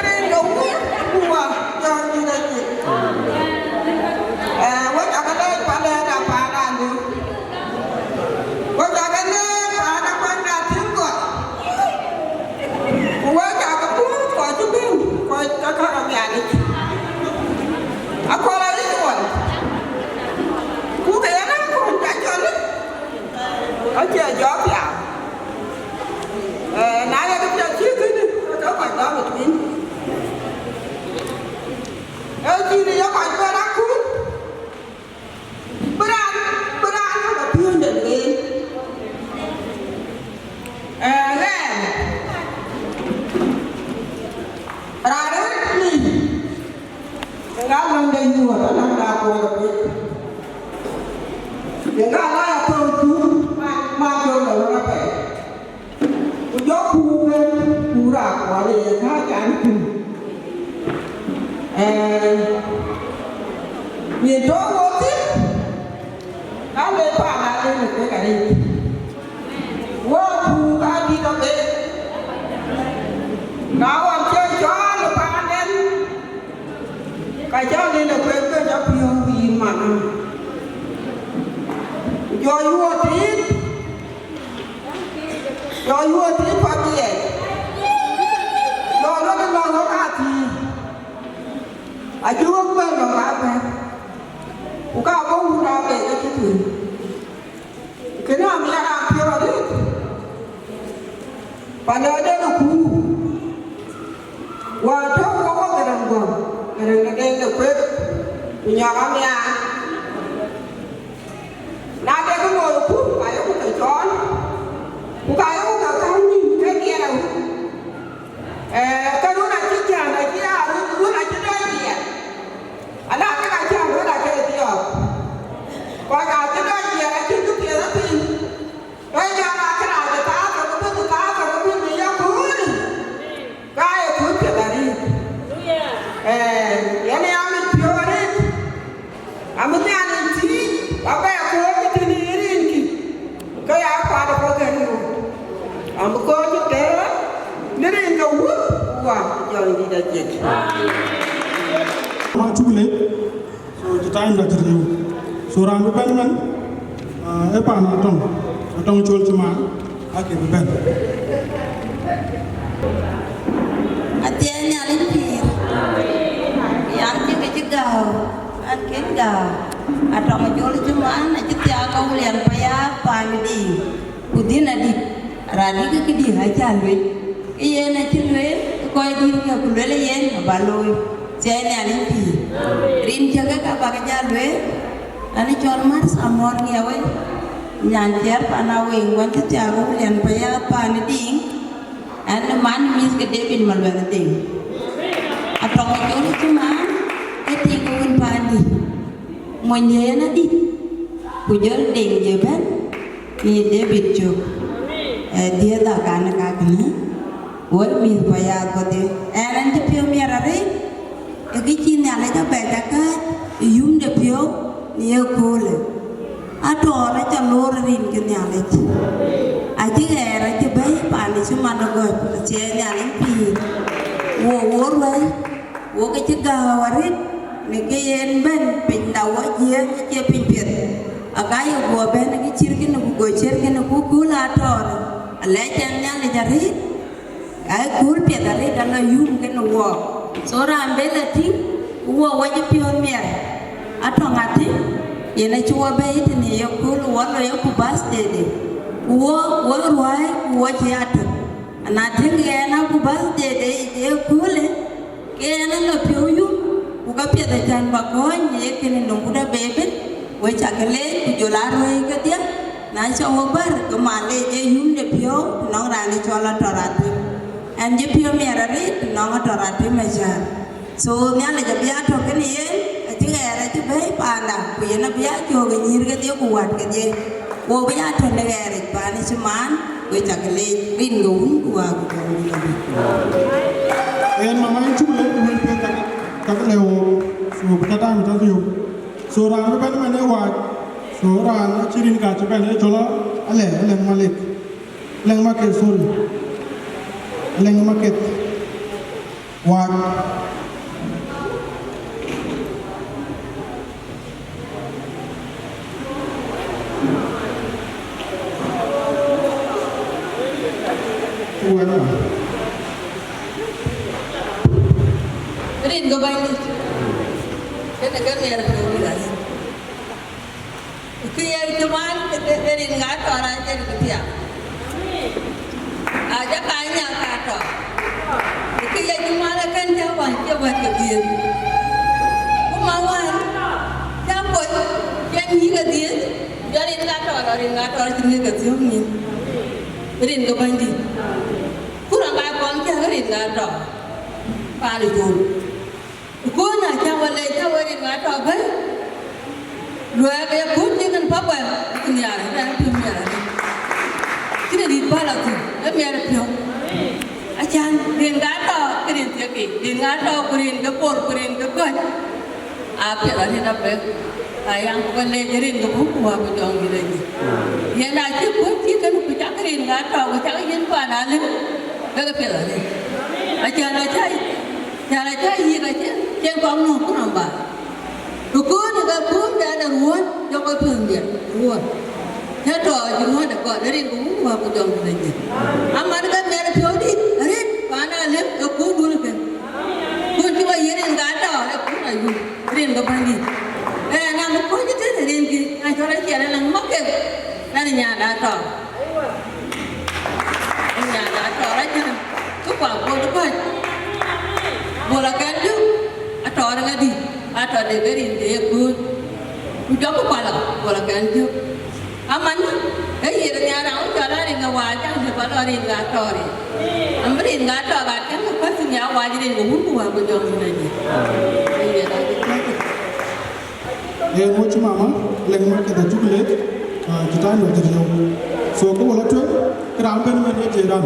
Rin ke wun, ku wa, jɔŋ dït acï. Eh, wek aka lɛc paanden a paandan du. Wek aka lɛc paan akuany na tïŋ kɔc. Ku wek aka puur kɔc cï bï, kɔc ka kɔ̈k Nhialic. Akɔl ayï wal. Ku ke yen akɔl ka cɔl, acie jɔ piath. Eh, na ye kë piɛth cï kënë, ke kɔc dɔm ë tuny. Ee cïn ye kɔc bɛ̈n akut, bï raan, bï raan ë piööcde lueel. Eh, ɣɛn, raan ë ril, yen ka lɔ̈ŋde yuɔɔr, alɔ̈ŋda kuɔɔr ë piny. Yen ka lɔc athööc, man, man jɔl lɔ rɔt apɛi. Ku jɔ kuur bɛ̈n, kuur akuɔl ë ye kääc an, kuur. Eh, nyin tɔ̈u wo thïn, ka le paan aa le në kuek arëët. Wo kuur ka dït ɔ bek. Na ɣɔn cï cɔɔl ë paanden, ka cä le në kuek ke jɔ piɔ̈u ku yïn man. Ku jɔ yuɔɔr thïn. Jɔ yuɔɔr thïn path diɛɛc. Jɔ lɔ bï lɔ wek aa thïn. Acï wek bɛ̈n lɔ ka bɛ̈n. Ku ka bɔ̈ wun aa bɛ̈n ke cï thïn. Kënë amiɛt raan piɔ̈u arëët. Pan ë den ë kuur. Wäär tɔ̈u wok wok gërëm guɔ̈m, gërëm de den de kueth, ku nyɔk amiaar. Na de kë looi ku, ka yeku ke cɔɔl, ku ka yeku ke käŋ nïm ke diɛɛr awut. Eh, ke run acï jän, acï aa run, run acï dɔc diɛɛr. Ala ke ka cän run acï dhiɔɔk. Kɔc acï dɔc diɛɛr acïn kë piɛth apiny. Wek jɔl a kërac ë thaar thok ëbën, thaar thok ëbën në yaköölë, ka ye kööl piɛth arëët. Ee, yen ë amit piɔ̈u arëët. Amit Nhialic thiic, abɛ kööl ë tënë ye rinkï, ke ya kuat ë kɔc kën ŋö? Am kööl cï tëër në rin ke Wun, ku Wät, Jɔŋdït Ajiëc. Acuk leec. So, cï time da cï riëëu. So, raan bï bɛ̈n ëmën, ah, ë paan Atɔŋ, Atɔŋ Col cï man, ake bï bɛ̈n. Athiɛɛi Nhialic pïïr, yan cï kë cï gääu, an kën gääu. Atɔŋ Col cï man, acï thiaak ke William Payaath paan Diiŋ. Ku dhïn adït, raan dït ke këdï acä lueel, ke yen acï lueel, ke kɔc dït ke ku lueel yen aba looi, thiɛɛi Nhialic pïïr. Rin cä ke ka bak jal lueel, an cɔl Martha Amɔ̈r Ŋiɛwë, nyan ciɛɛr pan Awëŋ, wën cï thiaak William Payaath paan Diiŋ, an man mïth ke David Maluɛth Deŋ. Atɔŋ Col cï man, ee tik wun paan dït. Mony de yen adït, ku jɔl Deŋ je bɛ̈n, në David cök, ee, dhiëëth akan ë kakënë, wek mïth Payaath kedhie. Ɛn, ɛn cï piɔ̈u miɛt arëët, ë kë cï Nhialic abɛc akääc ë yum de piɔ̈u në ye köölë. Atɔɔr acä loor rin ke Nhialic. Acï ɣɛɛr acï bɛ̈i paan cï man ë gɔ̈c, acie Nhialic pïïr. Wo wo ruɛ̈i, wo ke cï gääu arëët në ke yen bɛ̈n pinyda wo jiëëŋ acie piny piɛth. Aka ye guɔ bɛ̈n ke cït kënë ku guɔ cït kënë ku kööl atɔɔr. Alɛc ɛn Nhialic arëët. Ai kööl piɛth arëët ala yum kenë wɔɔk. So raan bë la tïŋ, ku wɔ wɔ cï piɔ̈ɔ̈th miɛt. Atɔŋ atïŋ, yen acï wɔ bɛ̈i tënë ye kööl wɔ lɔ ye ku birthday de. Ku wɔ, wɔ ruääi, ku wɔ cï atök. Ana tïŋ ɣɛn a ku birthday de ye köölë, ke ɣɛn a lɔ piɔ̈u yum, ku ka piɛth acän ba gɔ̈ɔ̈ny në ye kënë nɔm ku da bebet, we cak leec, ku jɔl a ruääi kedhie. Na cɔk wɔ bär, ke ma leec ee yum de piɔ̈u, nɔŋ raan ë cɔl Atɔɔr Atem. Ɛn cï piɔ̈u miɛt arëët, nɔŋ Atɔɔr Atem ë cäär. So Nhialic abï a tɔ̈ kenë yen, acï ɣɛɛr acï bɛ̈i paanda, ku yen abï a cöök ë nyïïr kedhie ku wät kedhie. Wo bï a tɔ̈ në ɣɛɛric paan cï maan, we cak leec, rin ke wun ku wäär ku jɔŋ dït abï. Yen mama yïn cuk leec, ku wël piɛth ka, ka lëu, so bï ka dam tɔ̈ thiu. So raan bï bɛ̈n man ë wac, so raan acï rin ka cï bɛ̈n ë cɔl Alɛŋ, Alɛŋ Malek. Alɛŋ Maketh, sorry. Alɛŋ Maketh. Wac. Rin ke Bɛ̈nydït. Kënë ke miɛt piɔ̈u dït arëët. Kë ye cï man, ke, ke, ke rin ŋa tɔ̈ rac ke kë thiaak. Aca ka nya ka tɔ̈. Kë ye cï man ë kën cä wän cï wɛ̈t ke dhiëëth. Ku man wän cä kuɔc cï nyïïk ke dhiëëth, jɔ rin ŋa tɔ̈ lɔ, rin ŋa tɔ̈ cï ŋic ke thiɔ̈k nyïn. Rin ke Bɛ̈nydït. Ku rɔt ŋa kɔn cä rin ŋa tɔ̈. Paan ë Jur. Ku na cä wä leec, cä wä rin ŋa tɔ̈ bɛ̈i. Luɛɛk ë kuc cï kën pakuɛm, ku nhiaar ë rɛ̈ɛ̈r piɔ̈u miɛt arëët. Cïn ë dït päl athïn, ë miɛt piɔ̈u. Acan, rin ŋa tɔ̈, ke rin thiëëk yic, rin ŋa tɔ̈, ku rin ke por, ku rin ke gɔ̈c. Apiɛth arëët apɛi. Ayaŋ ku wä leec rin ke buk ku wä ku jɔŋ dït aye. Yen acï kuc cï kën ku cak rin ŋa tɔ̈, ku cak yïn paan alëu, ke ke piɛth arëët. Acan acä, acan acä yïk acïn, cïn kɔŋ nɔ̈k ku nɔm ba. Ku kööl ë ka kööl dan ë ruɔ̈n, jɔk ë piɔ̈ndiɛn, ruɔ̈n. Cä tɔɔc ruɔ̈n ë kɔn, rin ku wun wäär ku jɔŋ dït aye. Aman ke miɛt piɔ̈u dït, arëët, paan alëu, ke kööl dun ëkën. Kun cï wä yïn rin ŋa tɔ̈, ë kun ayum, rin ke Bɛ̈nydït. Ë, na bï kɔc ëtënë rin kï, na cɔl aciɛl ë Alɛŋ Maketh, na nyan Atɔɔr. Nyan Atɔɔr acïn, kë kua Bol kɔc. Bol akɛn jök, Atɔɔr ŋadï, Atɔɔr de ke rin ke ye kööl. Ku jɔku kuala, Bol akɛn jök. Aman, ee yen nhiaar raan wën cɔl a rin ŋa wac, an, lëu ba lɔ rin ŋa Atɔɔr yic. Am rin ŋa Atɔɔr, ka tiɛŋ ku päth nhiaar wac rin ke wun ku wäär ku jɔŋ dït aye. Ee yen acï piɔ̈u. Yen wo cï mama, Alɛŋ Maketh acuk leec, ah, cï tac nɔm dhil yɔu. So, kë wo lɔ tueŋ, kë raan bɛ̈n mɛn ë Jeran.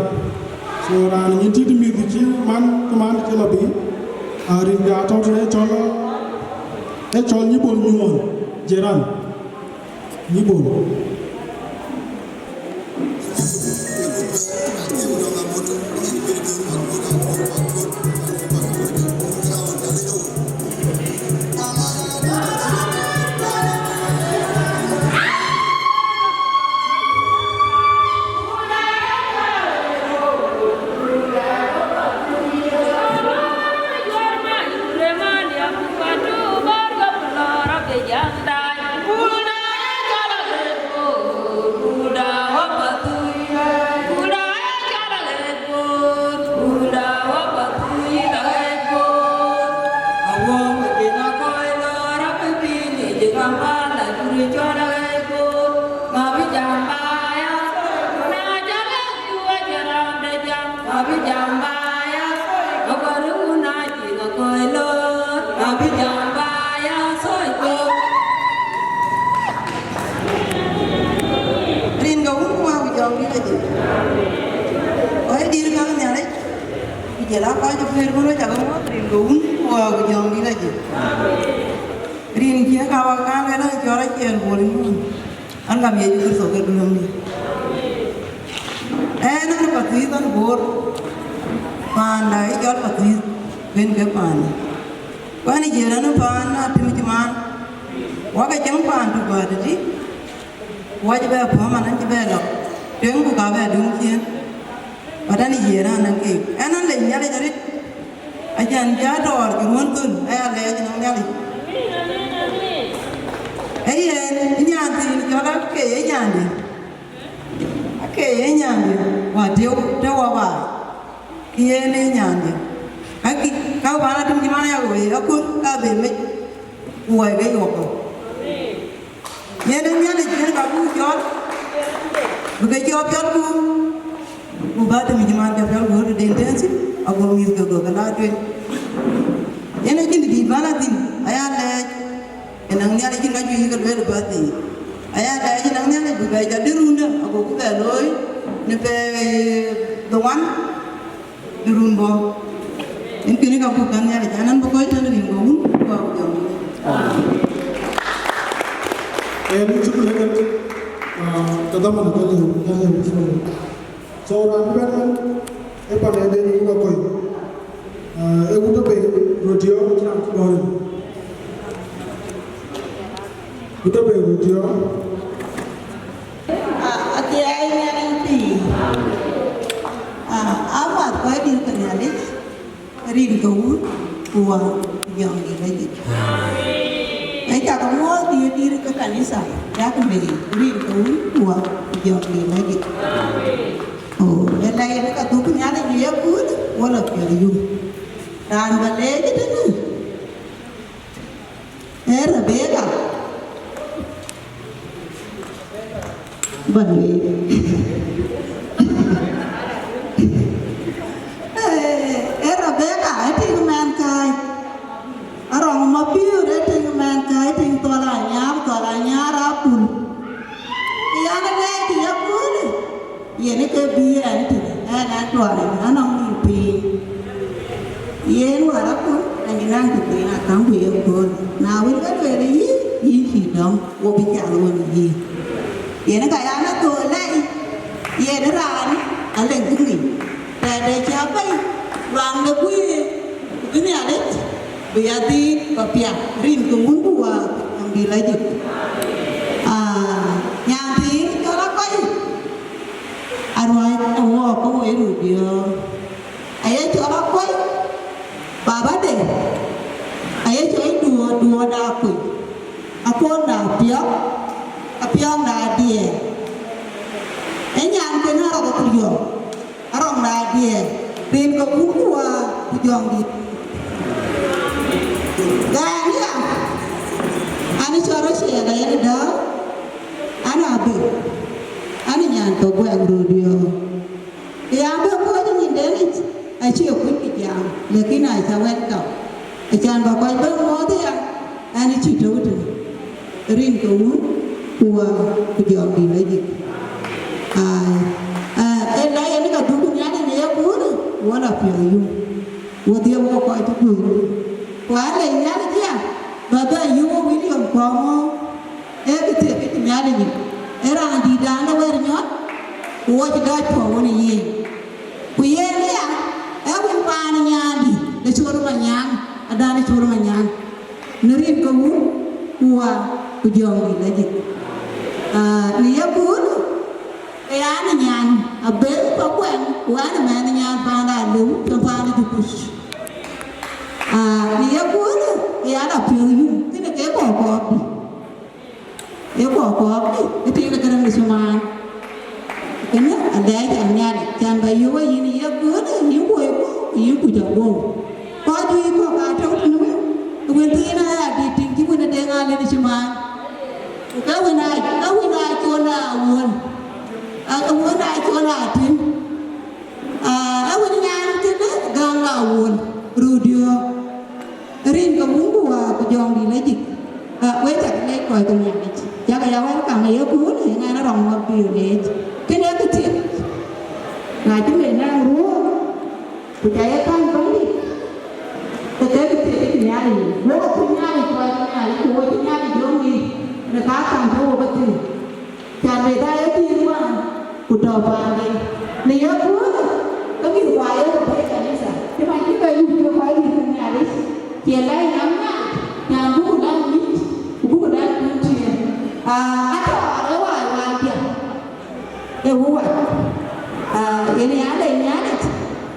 So, raan nyin tït mïth cï man, cï man cï lɔ bï, ah, rin ke Atɔɔr tënë ë cɔl, ë cɔl Nyibol Nyuɔɔn, Jeran. Nyibol. Rin ke wun ku wäär ku jɔŋ dït aye. Kɔc dït käŋ Nhialic, ku jɔl aa kɔc ë kueer bï röt cak ŋuɔ̈th, rin ke wun ku wäär ku jɔŋ dït aye. Rin cï ka wä kan luel an, cɔl aciɛɛl Bol Nyuɔn. An, gam Yecu Kërtho ke duöŋdï. Ɛn, an, Pathuyith, an, Bor. Paanda ë cɔl Pathuyith, ben ke paanda. Ku an, ë jiëër an, paan na tim cï maan. Wä ke cäŋ paan tu bä tëtï. Wä cï bɛ pɔ̈m an, an, cï bɛ lɔ. Tueŋ ku ka bɛ döŋ ciëën. But an, ë jiëër an, an, keek. Ɛn, an, lec Nhialic arëët. Acan cä tɔɔr cï ruɔ̈n thöl, aya lɛɛc nɔŋ Nhialic. Ee yen, ë nyan thiin cɔl Akei ë nyande. Akei ë nyande, wa tëu, tëu wa baai. Kï yen ë nyande. Ka kï, ka bän atum cï man aya wei, aköl ka dhil mec, ku wai ke yɔ̈ɔ̈k kɔ̈u. Yen ë Nhialic yen ka buk cɔl, bï ke cɔɔk piɔl guur, ku bä tëmïc man ke piɔl guur tëde intensive, ago mïth ke gök ke la tueŋ. Yen acïn dït bän a thïn, aya lɛɛc, ënɔŋ Nhialic cïn ka juëc ke lueel bä thïn. Aya lɛɛc ënɔŋ Nhialic bï bɛ jɔt dï rundë, ago ku bɛ looi në pɛɛi the one. Në run bɔ̈. Yen kënë ka buk kan Nhialic, an, an bï kɔc tënë rin ke wun, ku abï jɔŋ. Ee, në cuk lëkët, ah, ke dhaman ka lëu, ka lëu, so. So, raan bɛ̈n, ee pan ë den wun akɔc. Ah, ee wut abë, röt yɔ̈ɔ̈k, cï raan cï bɔ̈ rëër. Ku tɔ bei röt yɔ̈ɔ̈k. Ah, athiɛɛi Nhialic pïïr. Ah, amath kɔc dït ke Nhialic, rin ke wun, ku wä, ku jɔŋdït lajik. Ee cak muɔ̈ɔ̈th dït dït ke kanitha, yak bei, rin ke wun, ku wä, ku jɔŋdït lajik. Oh, ëla yen ka dhuk Nhialic në ye kuut, wala piɔ̈ɔ̈th yum. Raan ba leec tënë. Ee Rebeka. Bä lueel. Ee, ee Rebeka, ee tiŋ mɛnhkäi. Arɔŋ mapiöör, ee tiŋ mɛnhkäi, ee tiŋ Thɔl Anyaar, Thɔl Anyaar akul. Yan ë lɛɛc kë ye köölë. Yen ë ke bï ɛn tënë, ɛn a tuany, anɔŋ nïm piny. Yen wäär akun, ɛn ë naŋ kë piny akaŋ ku ye kööl. Na wën ke lueel yï, yïn cï dɔm, wo bï cal wën yï. Yen ë ka yan a thou lɛi, yen ë raan, aleŋ kë ŋic. Tɛ̈dë cä bɛ̈i, luaŋ de guiir, ku bï Nhialic, bï ya dhiit, bä piath, rin ke wun ku wäär, ɣɔn bï lajik. Aa, nyan thiin, cɔl akɔc. Aruac awɔɔk ke woi röt diɔ̈ɔ̈r. Aye cɔl akuɔc, babade, aye cɔl duɔ̈ɔ̈r, duɔ̈ɔ̈rda akuc, akuɔ̈nda apiɔ̈k, apiɔ̈kda adiɛɛr. Ee nyan kënë arɔk ku yɔ̈ɔ̈k, arɔŋda adiɛɛr, rin ke wun ku wäär ku jɔŋdït. Ɣɛn ya, an cɔl Rachel Ayɛn Dau, an abï, an nyan tɔ guɛŋ röt diɔ̈ɔ̈r. Ya bï kɔc nyindenic, acie kuc kë jam, lakin aca welcome. Acan bä kɔc bï muɔɔth ya, an cï tɔ̈u tënë. Rin ke wun, ku wäär, ku jɔŋdït lajik. Ai, aa, ë la yen ka dhuk Nhialic në ye kuut, wala piɔ̈ɔ̈th yum. Wo dhiëm wo kɔc cï guiir. Ku alec Nhialic ya, bä bɛ yöök William Kuɔŋ ŋö, ee kë thiek kë cï Nhialic yic. Ee raan dïïtdan de wɛ̈ɛ̈r nyɔ̈ɔ̈th, ku wo cï dɔc puɔ̈u wën ë yen. Ku yen ya, ee wën paan ë nyaandï, de Col Manyaŋ, adan ë Col Manyaŋ. Në rin ke wun, ku wäär, ku jɔŋdït lajik. Aa, në ye kuut, ke yan ë nyan, abël pa kuɛŋ, ku an ë mɛnh ë nyan paanda alëu, cïn paanda cï kuc. Aa, në ye kuut, ke yan apiɔ̈ɔ̈th yum, kënë ke kɔɔr kɔɔr bï. Ee kɔɔr kɔɔr bï, ë tiŋ de këdäŋ de cï maan. Kënë alɛɛc a Nhialic, can bä yöök yïn ye kuut, yïn kuöc ku, yïn kuc aguɔ̈u. Kɔc juëc kɔ̈k aa tɔ̈u tënë wek, wën thiin aya dït tïŋ cï wën ë deŋ aa lënë cï maan. Ku ke wën aa, ke wën aa con aa wuɔ̈n, aa, ke wën aa con aa tïŋ. Aa, ë wën nyan kënë gäŋ aa wuɔ̈n, röt diɔ̈ɔ̈r. Rin ke wun ku wäär ku jɔŋdït lajik. Aa, wek cak leec kɔc ke Nhialic. Cak ya welcome ye kuun, ye ŋɛn rɔŋ ŋɔ̈k bï leec. Kënë kë thiek. Na cï mec nɛn ruɔ̈ɔ̈n, ku ca ye kän Bɛ̈nydït, ke ke kë thiek cï Nhialic yic. Wok acï Nhialic kɔc ke Nhialic. Ku wo cï Nhialic jɔŋ yiic në ka kaŋ ke wo ke thïn. Can bï daa ye pïïr wään, ku tɔ̈ paanden. Në ye kuööth, ke mïth kua ye ku bɛ̈ɛ̈i kanitha. Cï man cï ke yup ke kɔc dït ke Nhialic, cie lɛc nɔm Nhialic, can buku dac mïth, ku buku dac kuc tiëën. Aa, atɔ̈ ë wal wal diɛ̈. Ee wëu wac. Aa, yen ya lɛc Nhialic,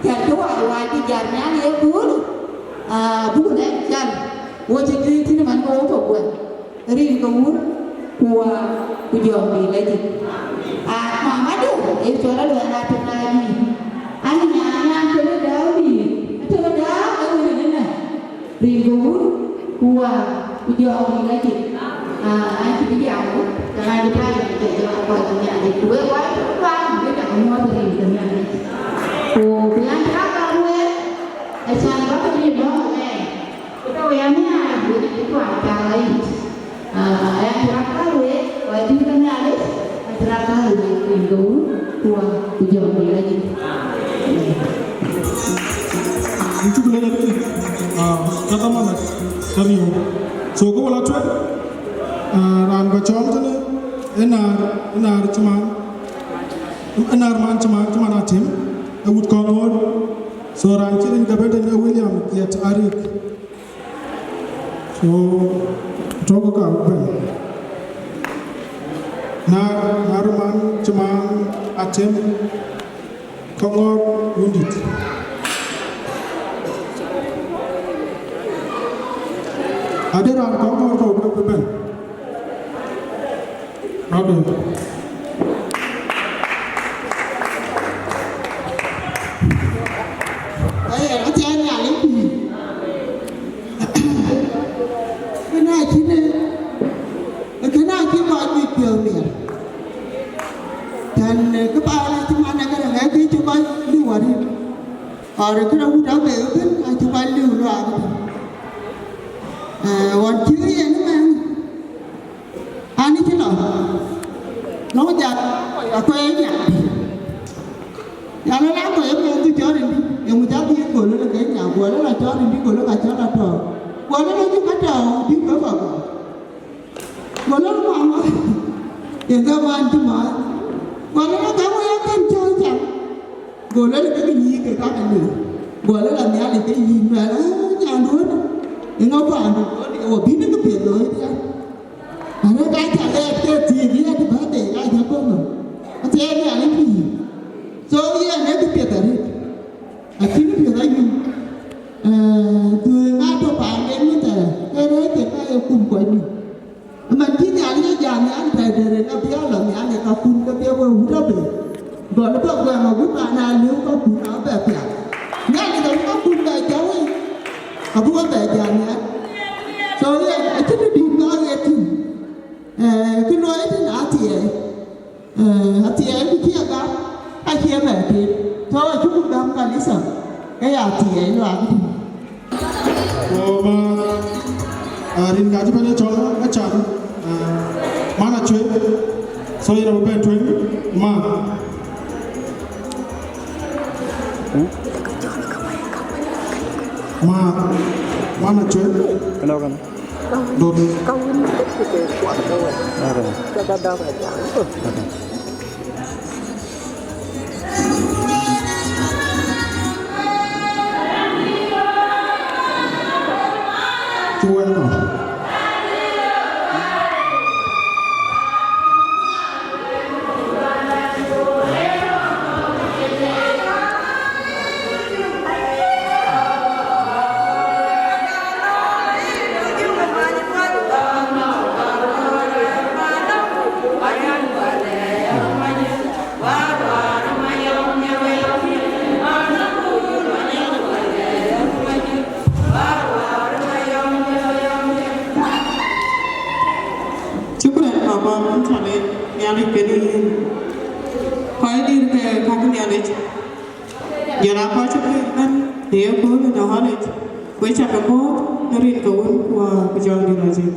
can cï wal wal dï jat Nhialic ye kuööth. Aa, buku lɛc can, wo cï juëc thïn man ke wo thok wɛ̈t. Rin ke Wun, ku Wät, ku Jɔŋdït Lajik. Aa, mamadu, ee cɔl aluɛɛn atëŋ aa dïït. An nyan nyan tënë dääu dïït, atënë dääu ee wënë nɛn. Rin ke Wun, ku Wät, ku Jɔŋdït Lajik. Aa, an cï bï jam wun, ke an cï päl në cï jɔŋ kɔc Nhialic. Ku wek kɔc tök tuaany, wek cak nyuɔɔth rin ke Nhialic. Ku bï an cï rɔt gam wek, acan bä ke rin lɔ̈ɔ̈k ëmɛn. Ku tɔ̈ wek amiäk, wek cï tuaany cak ayït. Aa, ɣɛn cï rɔt kaar wek, wek dït ke Nhialic, ɣɛn cï rɔt kaar wek, rin ke Wun, ku Wät, ku Jɔŋdït Lajik. Yïn cuk leec adï, aa, ka dhaman, ka riëëu. So, ke wala tueŋ, aa, raan ba cɔɔl tënë, ë naar, ë naar cï man, ë naar man cï man, cï man Atem, ë wut Kɔŋɔ̈ɔ̈r. So, raan cï rin ke bɛ̈n tënë William Kiɛt Arik. So, tɔ̈ ke ka bɛ̈n. Naar, naar man cï man Atem, Kɔŋɔ̈ɔ̈r wundït. Adï raan Kɔŋɔ̈ɔ̈r tɔ̈ bï bɛ̈n. Rɔt döŋ. Aya, athiɛɛn Nhialic pïïr. Kënë acïn, kënë acï kɔc juëc piɔ̈ɔ̈th miɛt. Tɛ̈n, eh, kë ba la cï man ë kënë, ë kë cï kɔc liu arït. Ɣɔn kënë wut abë ëbën, acï kɔc liu luaak ëbën. Eh, ɣɔn cï yen ëmɛn. An, cï lɔ, lɔ̈ŋ jat, akuɛɛr nya. Ya lɔ la kɔc ëmɛn dhuk cɔl rindï, eeŋö ca dhiëëth? Go lɔ ke nya, go lɔ la cɔl rindï, go lɔ ka cɔl atɔ̈. Go lɔ la cï ka tɔ̈, bï ke kɔ̈k. Go lɔ mama, yen ke man cï mäth. Go lɔ la ka wëë akën cɔl cam. Go lɔ ke ke nyïïk ke ka ke lëu. Go lɔ la Nhialic ke yïn, luɛl, "Ah, nyanduön, eeŋö paandu?" Go lɔ, "Wo bï në kë piɛth looi thian." Arëk aa ca lɛɛt ke thiëëc, yɛn ë bä de aa jɔ bɔ̈ nɔm. Athiɛɛn Nhialic pïïr. So, yɛn ee kë piɛth arëët. Acïn kë piɛth ayum. Eh, dhuëëŋ aa tɔ paanden mïthɛɛr, ke rɛ̈ɛ̈c ke ka ye kum kɔc nïïm. Ëmën cï Nhialic ë jam an, tɛ̈ de rëŋ abï a lɔ Nhialic kakun ke bï we wut abï. Gɔl bä guɛm agut man aa liu kakun abɛ piath. Nhialic agut kakun bɛ jɔ̈u wei, abï we bɛ jam nhial. So, yen acïn dït bä ɣet thïn. Eh, kë luɔi thïn athiɛɛi. Eh, athiɛɛi ku cï agam, acie bɛ tet. So, acï ku gam kanitha, ke ya athiɛɛi luaak thïn. Ku ma, ah, rin ka cï bɛ̈n ë cɔl acan, ah, man Acuëëc. So, yen abï bɛ̈n tueŋ, ma. Ma, man Acuëëc. Dot. Cï wɛ̈ɛ̈r nɔm. Shukran, Baba, wun cä leec Nhialic kën yïn. Kɔc dït ke käk Nhialic, jɔl aa kɔc cï pïïr ëbɛ̈n në ye kööl ë Nhialic, we cä ke puɔ̈th në rin ke Wun ku Wät ku Jɔŋdït Lajik.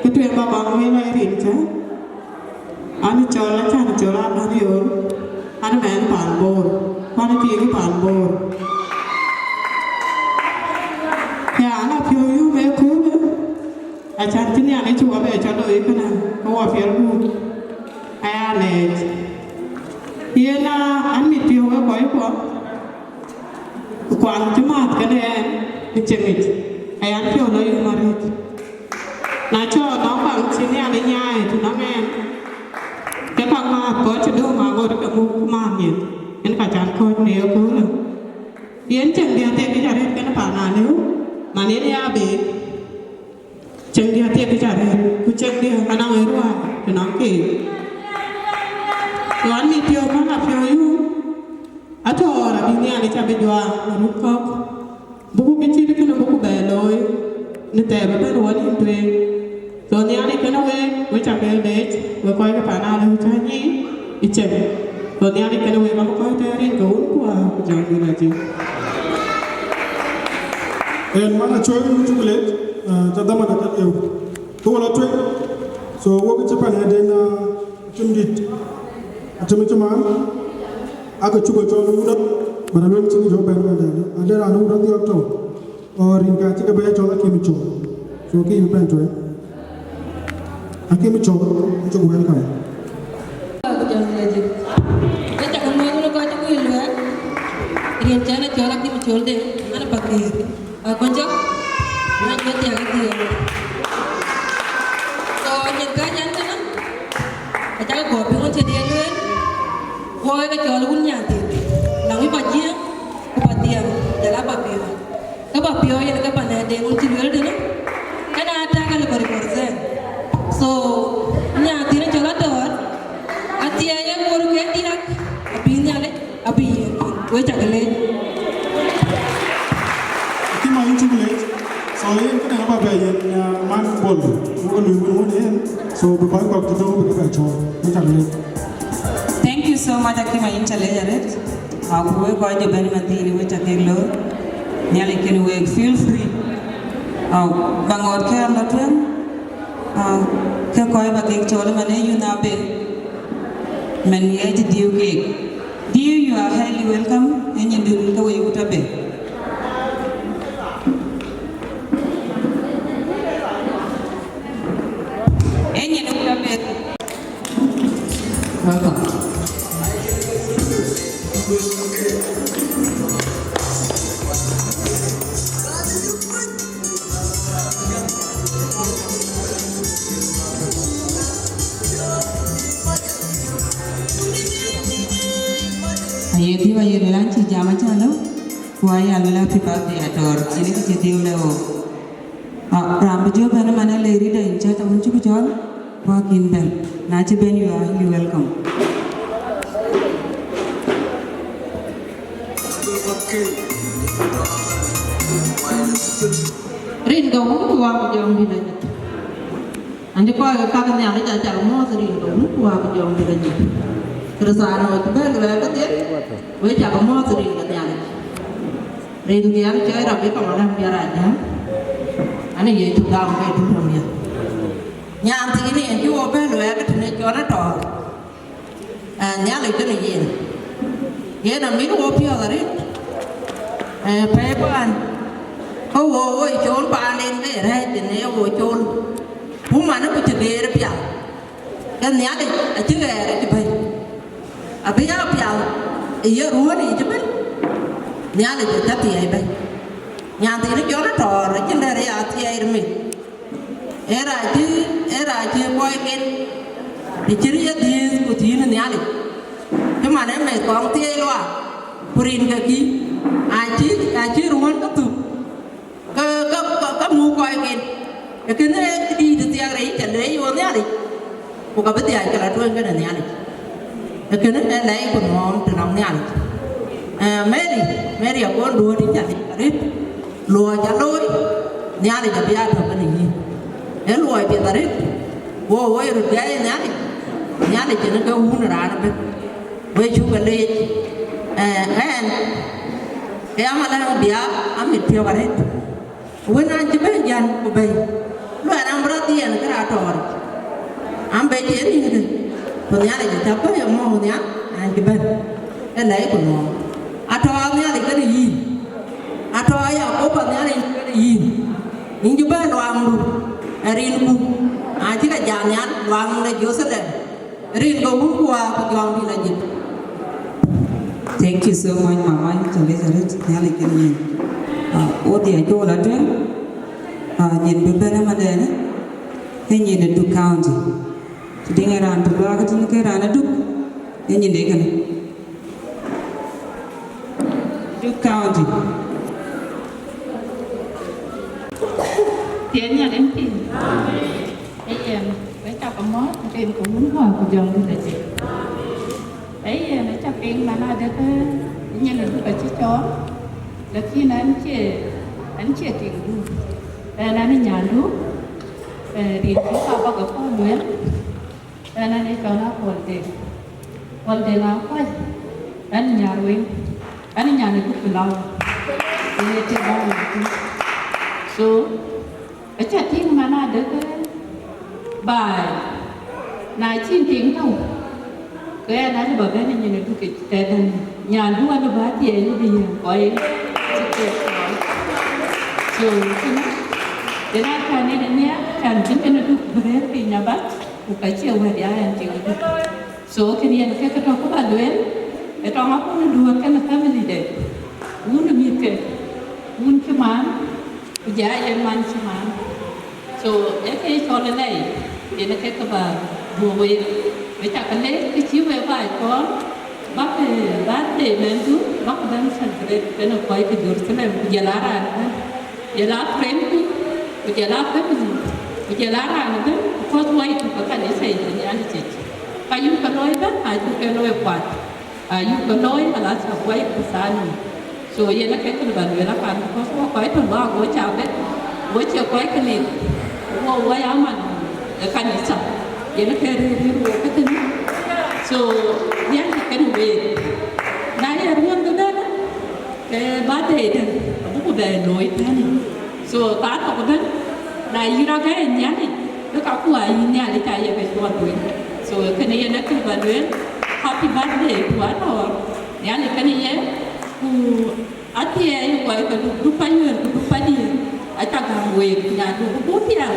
Kë tueŋ Baba, wël aa rin kë. An cɔl, acan cɔl Akan Yol, an mɛnh pan Bor, ku an tiiŋ pan Bor. Ke an apiɔ̈u yum ë köölë, Acan cï Nhialic cï wɔ bɛ cɔl looi kënë, ke wɔ piɛl gup aya lɛɛc. Yen a, an mit piɔ̈u wek kɔc kuɔ, kuan cï mäth kënë ɛn ë cieŋic, ayan piɔ̈u lɔ yum arëët. Na cɔɔr nɔŋ baŋ cï Nhialic nyaai të nɔŋ ɛn, ke ka ŋääth kɔc cï döŋ aɣot ke muk mäth nyin, en ka can kɔc në ye köölë. Yen cieŋ diɛ̈ thiekic arëët kënë pan alëu, man yen ya beek. Cieŋ diɛ̈ thiekic arëët, ku cieŋ diɛ̈ anɔŋ ë ruääi të nɔŋ keek. Ɣɔn mit piɔ̈u man apiɔ̈u yum, atɔ̈ɔ̈r abï Nhialic abï juak në rut kɔ̈k. Buku kë cït kënë buku bɛ looi në thɛɛr ëbɛ̈n wɔ nïn tueŋ. So Nhialic kënë week, we cä ke leec, we kɔc ke pan alëu cä nyic ë cieŋ. So Nhialic kënë week abï kɔc tɛ̈ɛ̈r rin ke wun ku wäär ku jɔŋdït lajik. En man acuɔ̈i cuk leec, ah, cä dhaman acä liu. Ku wala tueŋ. So wok cï pan ëden, ah, tim dït. Tim cï man. Ake cuk cɔl wudä. Mara luel cï jɔ bɛ̈n bɛ̈n dɛn. Ade raan wudä dhiɔp tɔ̈. Or rin ka cï ke bɛ cɔl Akim Col. So kï yï bɛ̈n tueŋ. Akim Col, cuk welcome. Ke cak muɔ̈th wun kɔc cï kuc luɛɛk. Rin cän acɔl Akim Col de, an, Pakëër. Akonjɔ, an, ke thiak ke thiëër. So, nyin ka cän kënë, acak guɔ piŋ wun cï diɛɛr lueel. Wɔ ke cɔl wun nyan thiin. Nɔŋ wïc Pajiëŋ, ku Padhiɛŋ, jɔl a Papiɔ̈u. Ke Papiɔ̈u yen ke pan ë Deŋ wun cï lueel tënë, kënë atak alë bä represent. So, nyan thiin cɔl Adɔɔr, athiɛɛi ye ŋoot ke diäk, abï Nhialic, abï yen piny. We cak leec. Akima yïn cuk leec. So, yen kënë aba bɛ yen, uh, man Bol. Wok lui wun wun yen. So, bï kɔc kɔ̈k cï döŋ bï ke bɛ cɔɔl. We cak leec. Thank you so much, Akima, yïn ca leec arëët. Aku wek kɔc ëbɛ̈n ëmën thiin, wek ca kek loor. Nhialic kën wek, feel free. Au, ba ŋoot kɛ̈ɛ̈r lɔ tueŋ. Au, ke kɔc ba kek cɔɔl ëmën ee youth abë. Mɛn ye cï dhiëëu keek. Dhiëëu, you are highly welcome. Ee nyin dun ke wek wut abë. Ee nyin wut abë. Welcome. Aye dhiëëu aye luel an cï jam acä lëu, ku aya luel happy birthday Adɔɔr, yen kë cï dhiëëu lëu. Ah, raan bï jɔ bɛ̈n ëmën ë lec rit in church awën cï ku cɔɔl, ku akïn bɛ̈n. Na cï bɛ̈n, you are highly welcome. Rin ke wun ku wak jɔŋdït ajïth. An cï kɔc ke kak Nhialic acak muɔ̈ɔ̈th rin ke wun ku wak jɔŋdït ajïth. Kërthiano cï bɛ̈n luɛɛl kedhie, wek cak muɔ̈ɔ̈th rin ke Nhialic. Rin dhiɛl cɔl Rebecca Malem Biar Ajäŋ, an, ë Yecu gam ke Duɔ̈ɔ̈r miɛt. Nyan thiin en cï wo bɛ̈n luɛɛl ke tënë cɔl Atɔɔr, ë, Nhialic kënë yen. Yen amit wo piɔ̈ɔ̈th arëët, ë, pɛ̈i paan, ke wo wo col paanden ke rɛ̈ɛ̈c tënë wo col. Ku man ku cï geer pial, ke Nhialic acï ɣɛɛr acï bɛ̈ny. Abï ya pial ë ye ruɔ̈ɔ̈n yic ëbën, Nhialic acä thiɛɛi bɛ̈ny. Nyan thiin cɔl Atɔɔr acïn dɛ̈t ë ya thiɛɛi rimit. Ee raan cï, ee raan cï kɔcken, të cïn ye dhiëëth ku thiin ë Nhialic. Cï man ë meth kɔŋ thiɛɛi luaak, ku rin ke kï, acï, acï ruɔ̈ɔ̈n ke thuk. Ke, ke, ke, ke muk kɔcken. Ee kënë ë dïït thiak rɛc cä leec wo Nhialic, ku ka bï dhiac ke la tueŋ kenë Nhialic. Ee kënë ë lɛc ku nuɔɔm të nɔŋ Nhialic. Ee, Mary, Mary Agon Duɔ̈ɔ̈t, yïn ca leec arëët. Luɔi ca looi, Nhialic abï a tɔ̈ kenë yïn. Ee luɔi piɛth arëët. Wo, wo ye röt bï a ye Nhialic, Nhialic ënë ke wun raan ëbën. We cuk ke leec, ee, ɛn, ke ya Malɛŋ Biar, amit piɔ̈k arëët. Wën an cï bɛ̈n jäl ku bɛ̈i, luɛɛl an bï rɔt dhiɛɛn kërë Atɔɔr. An bɛ cï en nïnkë, ku Nhialic acä bɛ̈i ë mɔ̈u nhial, an cï bɛ̈n, ë lɛc ku nuɔɔm. Atɔɔr Nhialic kenë yïn, Atɔɔr Yakoba Nhialic kenë yïn, yïn cï bɛ̈n luaŋdu. Rin ku acï ke jam nhial luaŋ de Jerusalem, rin ke wun ku wa ku jɔŋdït ajïth. Thank you so much, Mama. Chalec arëët, Nhialic kën nyin. Ah, wo diɛ̈ col atueŋ. Ah, nyin bï bɛ̈n ëmëndɛnë, ee nyin ë Duk County. Tïŋ ë raan tɔ̈ luaak tïŋ ke raan ë Duk, ee nyin de kënë. Duk County. Tiɛɛl Nhialic piny. Ee yen, we cä ke mɔ̈ɔ̈th, rin ke wun ku wa ku jɔŋdït ajïth. Ee yen, acä piŋ man adekë nyin ë Duk acï cɔɔl, lakin ɛn cie, ɛn cie tiŋdu. Ɛn, ɛn ë nyandu, eh, rin cï ka bä ke kɔn lueel, ɛn, ɛn ë cɔl Akuɔl Deŋ. Kuɔl Deŋ Akuɔc, ɛn ë Nyarweŋ, ɛn ë nyan ë Duk Pilau. Yen ë tiŋ bä nyan tïŋ. So, acä tïŋ man adekë baai, na cïn tiŋ tɔ̈u, ke ɛn alë bä bɛ̈n ë nyin ë Duk tëdɛn, nyandu alë bä thiɛɛi lë bï yɛn kɔc cï kek kɔc. So, kënë, yen a kän en ë nhiaar, kän cïn en ë Duk bï rëër piny abac, ku ka cie wɛ̈t ya ɛn tiŋ ë Duk. So, kën yen ke ke tɔ̈ ku bä lueel, ë tɔŋ akun ë duööt kenë family de, wun ë mïthke, wun cï man, ku jɔ aa yen man cï man. So, ee ke cɔl ë lɛi, yen ke ke bä duö week. We cä ke leec kë cï we baai kɔɔr, bäk, eh, birthday mɛnhdu, bäk bɛ̈n celebrate kenë kɔc ke Jerusalem, ku jɔl aa raan ëbɛ̈n, jɔl aa friendku, ku jɔl aa family, ku jɔl aa raan ëbɛ̈n, because wɔ yï tök ë kanitha yic ë Nhialic yic. Ka yuk ke looi ëbɛ̈n, ayuk ke looi kuat. Ayuk ke looi, halas, akuɔi ku thaani. So, yen ë ke kën bä lueel akan, because wɔ kɔc tɔ̈ luaak, wɔ cä bɛ̈n, wɔ cie kɔc ke lik, wɔ, wɔ ya man ë kanitha. Yen ë ke rëër, rëër wɔ ke tënë. So, yen ë kën week. Na ye ruɔ̈n bï bɛ̈n, ke birthday dɛ̈, abuku bɛ looi tënë. So, ka tɔ̈ ëbɛ̈n, na yï rɔt ke Nhialic, ke ka ku ayï Nhialic aa ye ke cuɔt wei. So, kënë yen ë kë bä lueel, happy birthday to Atɔ̈ɔ̈r. Nhialic kënë ye, ku athiɛɛi kɔc ke Duk, Duk Panyuɛɛr ku Duk Padiɛɛr, acä gäm week, nyandu ku buk thiaak.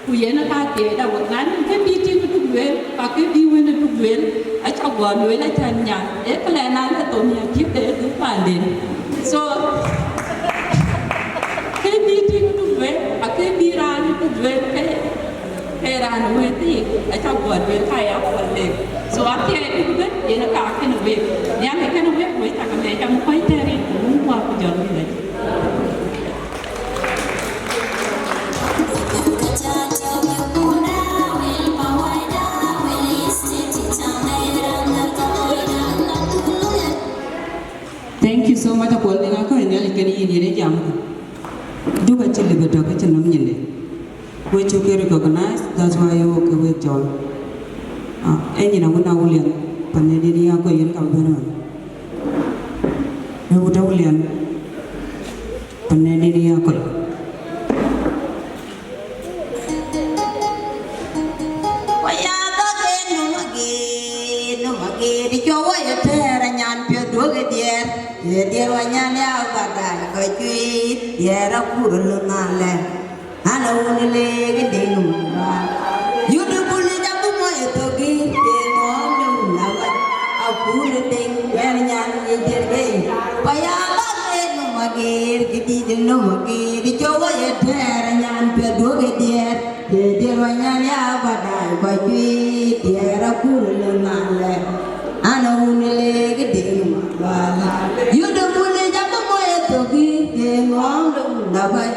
Ku yen ë ka thiëëc da wek, na nïn kë bï tïŋ ë Duk lueel, ka kë bï wën ë Duk lueel, acä guɔ lueel, acä nyan, ee këlɛn na lɛ thon nhial cït de ë Duk paanden. So, kë bï tïŋ ë Duk lueel, ka kë bï raan ë Duk lueel, ke, ke raan ë wëëth yic, acä guɔ lueel, ka ya kuɔl lek. So, athiɛɛi Duk ëbën, yen ë ka kënë wek. Nhialic kënë wek, wek cä ke lɛc, am kɔc tɛ̈ɛ̈r rin, ku wun ku wa ku jɔl wïc lɛc. Thank you so much, Akuɔl Deŋ Akuɔc, Nhialic kën yïn yen ë jam. Duk acï lip ëtök, acï nɔm nyinde. We cuk ke recognize, that's why ye wok ke wek cɔl. Ah, ee nyin awun Awulian, panë dïn ya kɔc yen ka bɛ̈n man. Ee wut Awulian, panë dïn ya kɔc. Wa ya dhɔ̈k en nöm ageer, nöm ageer, cɔk wa ye tɛ̈ɛ̈r anyan piɔ̈th duɔ̈k ë diɛɛr. Ye diɛɛr wa nyan ya badai kɔc cuiit, diɛɛr akur lö nalɛ. Ana wun leek ë dïŋ nöm. Yudë bul jam bï mɔc ë thok gïïr, ye ŋɔɔm de wun awac. Akur ë dïŋ, diɛɛr nyan ye diɛɛr bei. Wa ya dhɔ̈k en nöm ageer, kë dït nöm ageer, cɔk wa ye tɛ̈ɛ̈r anyan piɔ̈th duɔ̈k ë diɛɛr. Diɛɛr wa nyan ya badai kɔc cuiit, diɛɛr akur lö nalɛ. Ana wun leek ë dïŋ wala. Yudë bul jam bï mɔc ë thok gïïr, ye ŋɔɔm de wun awac.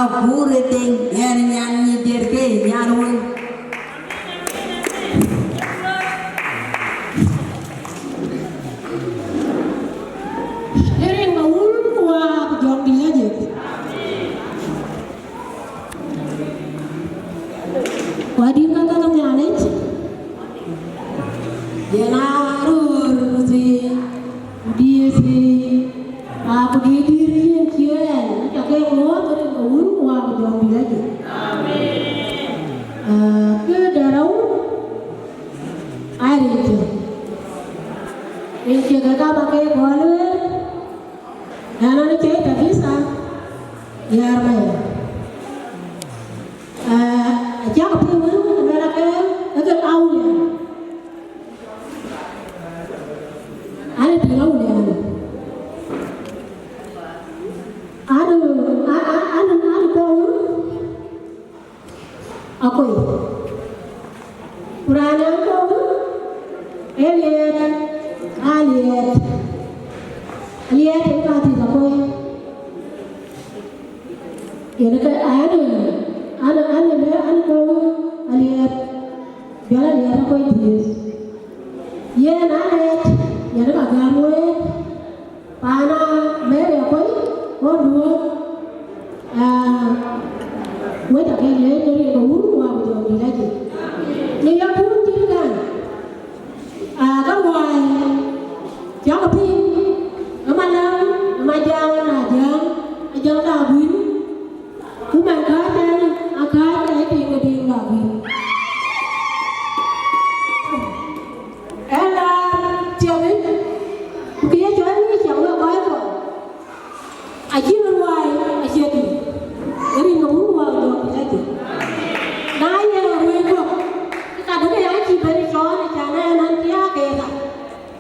Akur ë dïŋ, diɛɛr nyan ye diɛɛr bei, nyan wun. Rin ke wun ku wa ku jɔŋdït ajëth. Wädït ka käk Nhialic, yen aa röör thii, ku diëër thii, aa, ku diëër diëër yen cï ɛn, acä ke ŋoot rin ke wun ku wa ku jɔŋdït ajëth. Aa, kë de rou, aa rin cï. Rin cï ke ka bä ke gɔl wël, ɛn an, cï Tabitha Yar Mayen. Aa, Akoi. Ku raan ë akɔ̈u, ee Aliɛɛt, Aliɛɛt, Aliɛɛt ë ka thith Akoi. Yen ke an, an, an, an, an kɔ̈u Aliɛɛt, jɔl Aliɛɛt Akoi dhiëëth. Yen Aliɛɛt, yen ka gäm week. Paana Mary Akoi, ɣɔn duɔ̈ɔ̈r, aa, wec akek leec në rin ke Wun ku Wä ku Jɔŋdït Lajik. Në yakun cït kan, aa, ka wai, cɔk piny, ë Malɛŋ, ë Majaŋ, na Ajaŋ, Ajaŋ da guïn, ku man kääc ɛn, akääc ë tiŋ ë tiŋ da guïn. Ëna tiɛ̈m, ku kë ye cɔl ŋic cam wek kɔc kɔ̈k, acïn ruai acie tïŋ, rin ke Wun ku Wä ku Jɔŋdït Lajik. Na ye ruëëny kɔ̈k, ke ka dëkë ya cï ben cɔɔl, acan ë nɔn cï aa ke ka.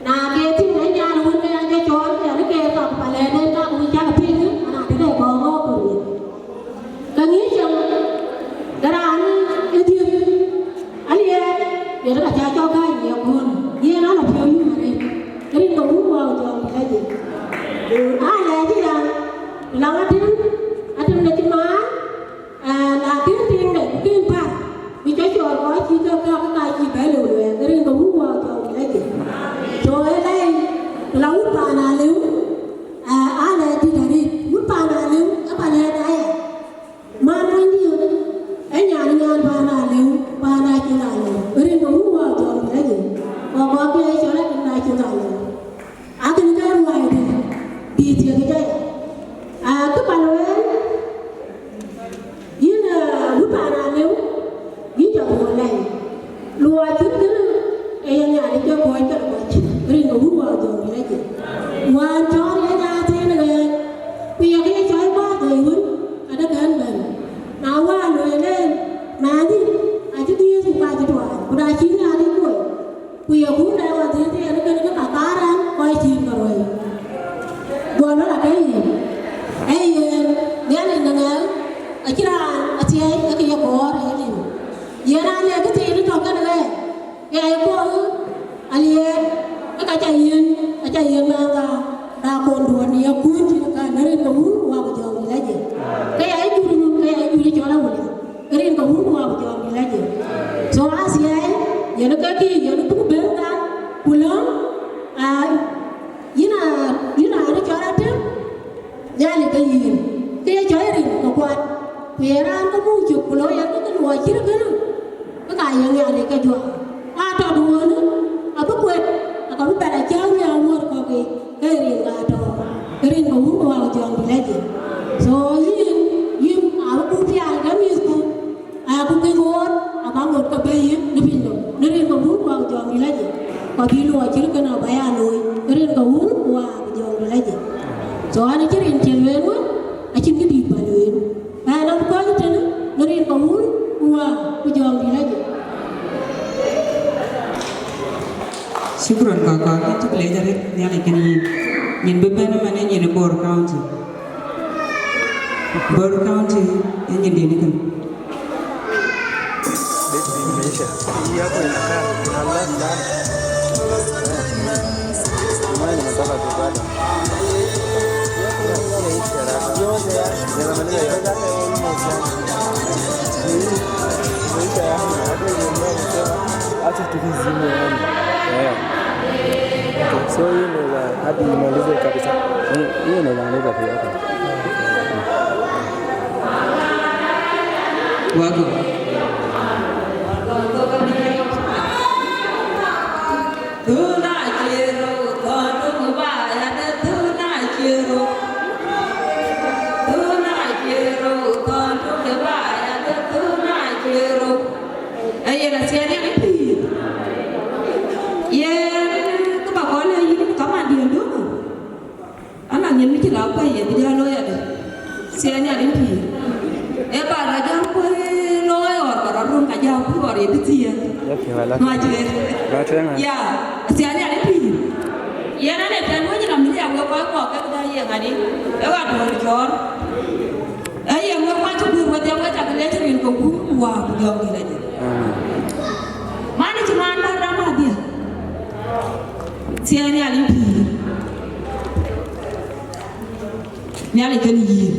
Na ke tïŋ ë nyan wën ke ya jɔ cɔɔl, ke ya ke ka, ku palɛ̈n ë ka, ku cak piny, ana tëde kɔ̈k ŋɔ̈k ku ruëëny. Ke ŋic cam de raan ë dhiëth, Aliɛɛt, yen ka cä cɔk kääc në yakun, yen ala piɔ̈u yum arëët, rin ke Wun ku Wä ku Jɔŋdït Lajik. Alɛɛc ë ya, lɔŋ atem, atem de cï maan, aa, na kën tiiŋde, ku kën päl, bï cä cɔɔl kɔc cï ke käk, ke ka cï bɛ̈n lëu luɛɛl, rin ke Wun ku Wä ku Jɔŋdït Lajik. So, ë lɛi, la wut paan alëu, aa, alɛɛc dït arëët, wut paan alëu, ë palɛ̈n aya. Man Monydït, ë nyan, nyan paan alëu, paan acïn alëu. Rin ke Wun ku Wä ku Jɔŋdït Lajik. Kɔ̈k kɔ̈k bï ë cɔl atem acïn alëu. Akën ke ruai dït, dït thiëk ëcë. Aa, kë pal wël, yïn, aa, wut paan alëu, yïn cä bï wä lɛi. Luɔi cït kënë, ee yen Nhialic ke kɔc kën kɔc, rin ke Wun ku Wä ku Jɔŋdït Lajik. Wään cɔɔl yen aa thëën ɣɛɛc, ku ye kë ye cɔl birthday wën, adë kën bɛ̈n. Na wään lueel en, mɛnhdi, acï dhiëëth ku ka cï tuaany, ku na cï Nhialic kuɔny, ku ye kun dɛ wadhiëëth yen kënë ke ka kaar ɛn, kɔc cïï ke ruɛ̈i. Guɔ luel ake yen, ee yen, Nhialic në ŋɛk, acïn raan athiɛɛi, ee kë ye kɔɔr ë lim. Yen aa lɛ̈k kë thiin tɔ̈ kënë ɣɛɛc, ke aa ye kɔɔr Aliɛɛt, ke ka ca yiën, ka ca yiën mɛnhda, na konduɔ̈n në yakun cït kan, në rin ke Wun ku Wä ku Jɔŋdït Lajik. Ke ya ye jur, ke ya ye jur cɔl Awulian, rin ke Wun ku Wä ku Jɔŋdït Lajik. So, athiɛɛi, yen ke kï, yen buk bɛ̈n kan, ku lɔ̈ŋ, aa, yïn aa, yïn aa röt cɔl atem, Nhialic ke yïn, ke ye cɔl rin ke kuat, ku ye raan ke muk cök, ku lɔ yen ke luɔi cït kënë, ke ka ye Nhialic ke juak. Atɔ̈ duɔ̈ɔ̈në, abï kuet, aka bï bɛ̈n acäu në awuɔ̈r kɔ̈k yiic, ke rin ka tɔ̈, rin ke Wun ku Wä ku Jɔŋdït Lajik. So yïn, yïn abï buk pial ke mïthku, Aa, ku kek ɣööt, abä ŋot ke bɛ̈i yïn në piny nɔm, në rin ke Wun ku Wä ku Jɔŋdït Lajik, ku abï luɔi cït kënë abä ya looi, në rin ke Wun ku Wä ku Jɔŋdït Lajik. So, an, acïn rin cï lueel wën, acïn këdït bä lueel. Ɣɛn abï kɔc tënë, në rin ke Wun ku Wä ku Jɔŋdït Lajik. Shukran, kɔc kɔ̈k, yïn cuk leec arëët, Nhialic kën yïn. Nyin bï bɛ̈n ëmën ë nyin ë Bor County. Bor County ë nyin dït kënë. Bit imeisha. Hii yako inakaa, inakaa sana. Mimi nimetoka tu bado. Yote ya. Nikamaliza yote. Imeisha yani. Hata ile mimi nasema, acha tukizime yani. Eh. So hii inaweza hadi imalize kabisa. Hii, hii inaweza maliza pia hapa. Wako. Ee yen athiɛɛn yen ë pïïr. Yen kë bä kɔn lɛ̈k yïn, kamandiɛ̈n duɔ̈ɔ̈r. Ana nyin mi cï la kuɛ̈i ye bï jɔ looi adï? Thiɛɛn yen ë pïïr. Ee bä la jɔ kuɛ̈i looi ɣɔr bä rɔt run ka jɔ kuɛ̈i ɣɔr ye bï thiëëk. Macie. Ya, thiɛɛn yen ë pïïr. Yen ane tɛ̈n wec ram mi ya wek kɔc kɔ̈k ke bï dä ye ŋadï? Ee ɣa duɔ̈ɔ̈r cɔɔr. Ee yen wek wacï guur wedhie, wek cak leec rin ke Wun ku Wät ku Jɔŋdït Lajik. Man cï man bä ram adhie. Thiëëc Nhialic pïïr. Nhialic kën yïn.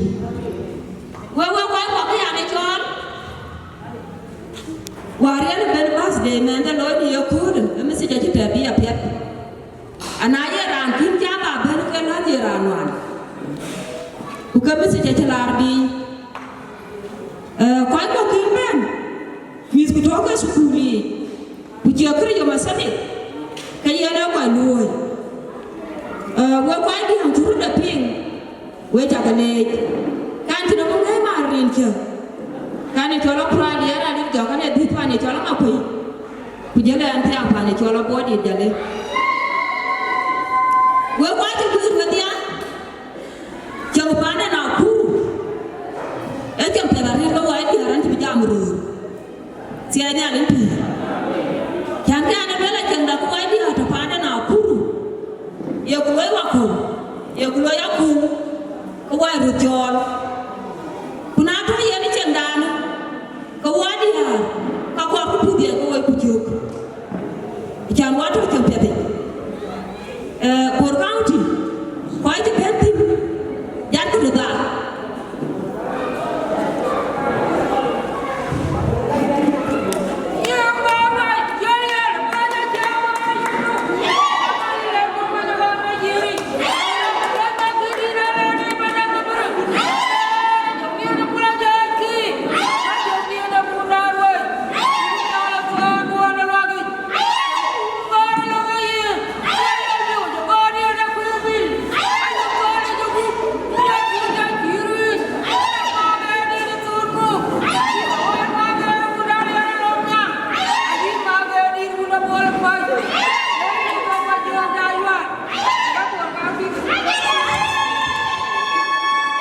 Wek, wek kɔc kɔ̈k kë yan ë cɔɔl. Wäär yen ë ben birthday mɛnhde looi në ye köölë, ë message acï tɛ̈ bï apiɛth. Ana ye raan kïn cä bä bɛ̈n ke läth ye raan wään. Ku ke message acï laar biic. Eh, kɔc kɔ̈k kïn bɛ̈n, mïth ku tɔ̈ ke thukul yiic, ku cie Kërtho Mathadic, ke yen ee kɔc luööi. Eh, wek kɔc diäŋ cï röt e piŋ, wek cak leec. Kan cïn abï ŋɛ̈i maar rin cä. Kan ë cɔl Australia, raan dït jɔk, kan ë dhïth pan ë cɔl Amakuei. Ku jël ɛn thiaŋ pan ë cɔl Abɔ̈ dït jale. Wek kɔc cï guiir wedhie, cäŋ panden Nakuru. Ee cäŋ piɛth arëët ke wai diäär an cï bï jam röör. Thiëëc Nhialic pïïr. Cän ke an ë luel acäŋda ke wai diäär tɔ̈ panden Nakuru. Yeku loi wakɔ̈u, yeku loi akɔ̈u, ke wai röt cɔɔl. Ku na tɔ̈ yen ë cäŋdan, ke wai diäär, ka kɔɔr ku puth yen ke wai ku cök. Cän wä tɔ̈ cäŋ piɛth yic. Eh, Bor County, kɔc cï bɛ̈n thïn, jat ku röt dhaar.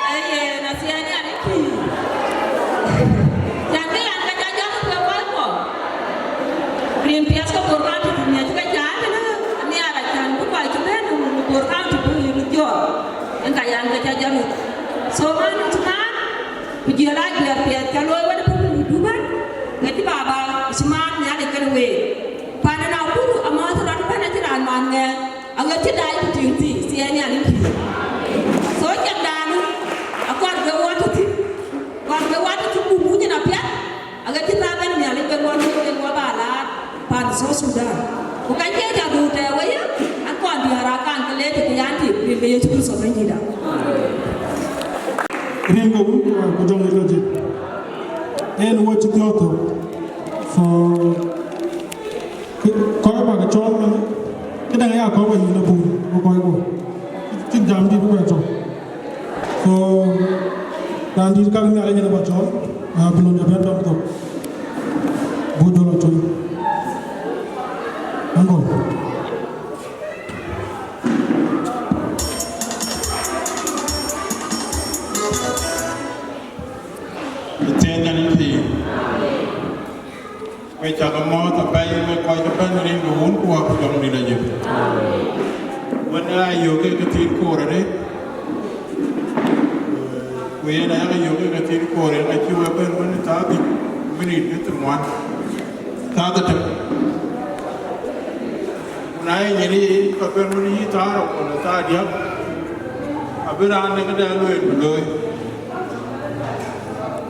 Ee yen, athiɛɛn an ë pïïr. Cän ke yan ke ca jɔt ë kueer kɔc kuɔ. Rin piɛth ke Bor County tï miɛt ke ca tënë, anhiaar acän bï kɔc cï bɛ̈n në Bor County bï röt jɔt. Yen ka yan ke ca jɔt röt. So, man cï man, ku jiël aa jiël piɛth ca looi wën ë puk në Juba, ke cï baba cï man Nhialic kenë week. Pan ë Nakuru amääth rɔt ëbɛ̈n acïn raan man ŋɛɛr. Aɣet cï daai ku tïŋ thii, thiëëc Nhialic pïïr. So, cäŋdan, akɔɔr ke wä tëthiin, kɔɔr ke wä tëthiin ku muc yen apiɛth, aɣet cï thaar bɛ̈n Nhialic ben wä luöi yen wä bä laar pan South Sudan. Ku ka cie ca dhuk tɛ̈ɛ̈u wei, an kɔn diäär aa kan ke leec ke yan tik, rin ke Yecu Kërtho Bɛ̈nydïïtda. Rin ke Wun ku Jɔŋdït Lajik. En wä cï piɔ̈ɔ̈th thök. So, Kë-, kɔc bä ke cɔɔl man, këdäŋ ya kɔ̈k ë nyin abun, ku kɔc ku. Cïn jam dït bï bɛ tɔ̈. So, raan dït ka Nhialic yen ë bä cɔɔl, aa, bï lon de bɛ̈n dɔm thok. Bu jɔl a tuny. Uncle. Athiɛɛn Nhialic pïïr. Wek cä ke mɔ̈ɔ̈th apɛi, wek kɔc ke bɛ̈n rin ke Wun ku Wät ku Jɔŋdït Lajik. Wën aa yök ke ke thiin koor arëët, ku yen aa yök ke ke thiin koor, yen acï wek bɛ̈n wën ë thaa dhïc minit ke thiërŋuan, thaa dhetem. Ku na ye nyin yic, ka bɛ̈n wën yï thaa rou wala thaa diäk, abï raan de këde lueel bï looi.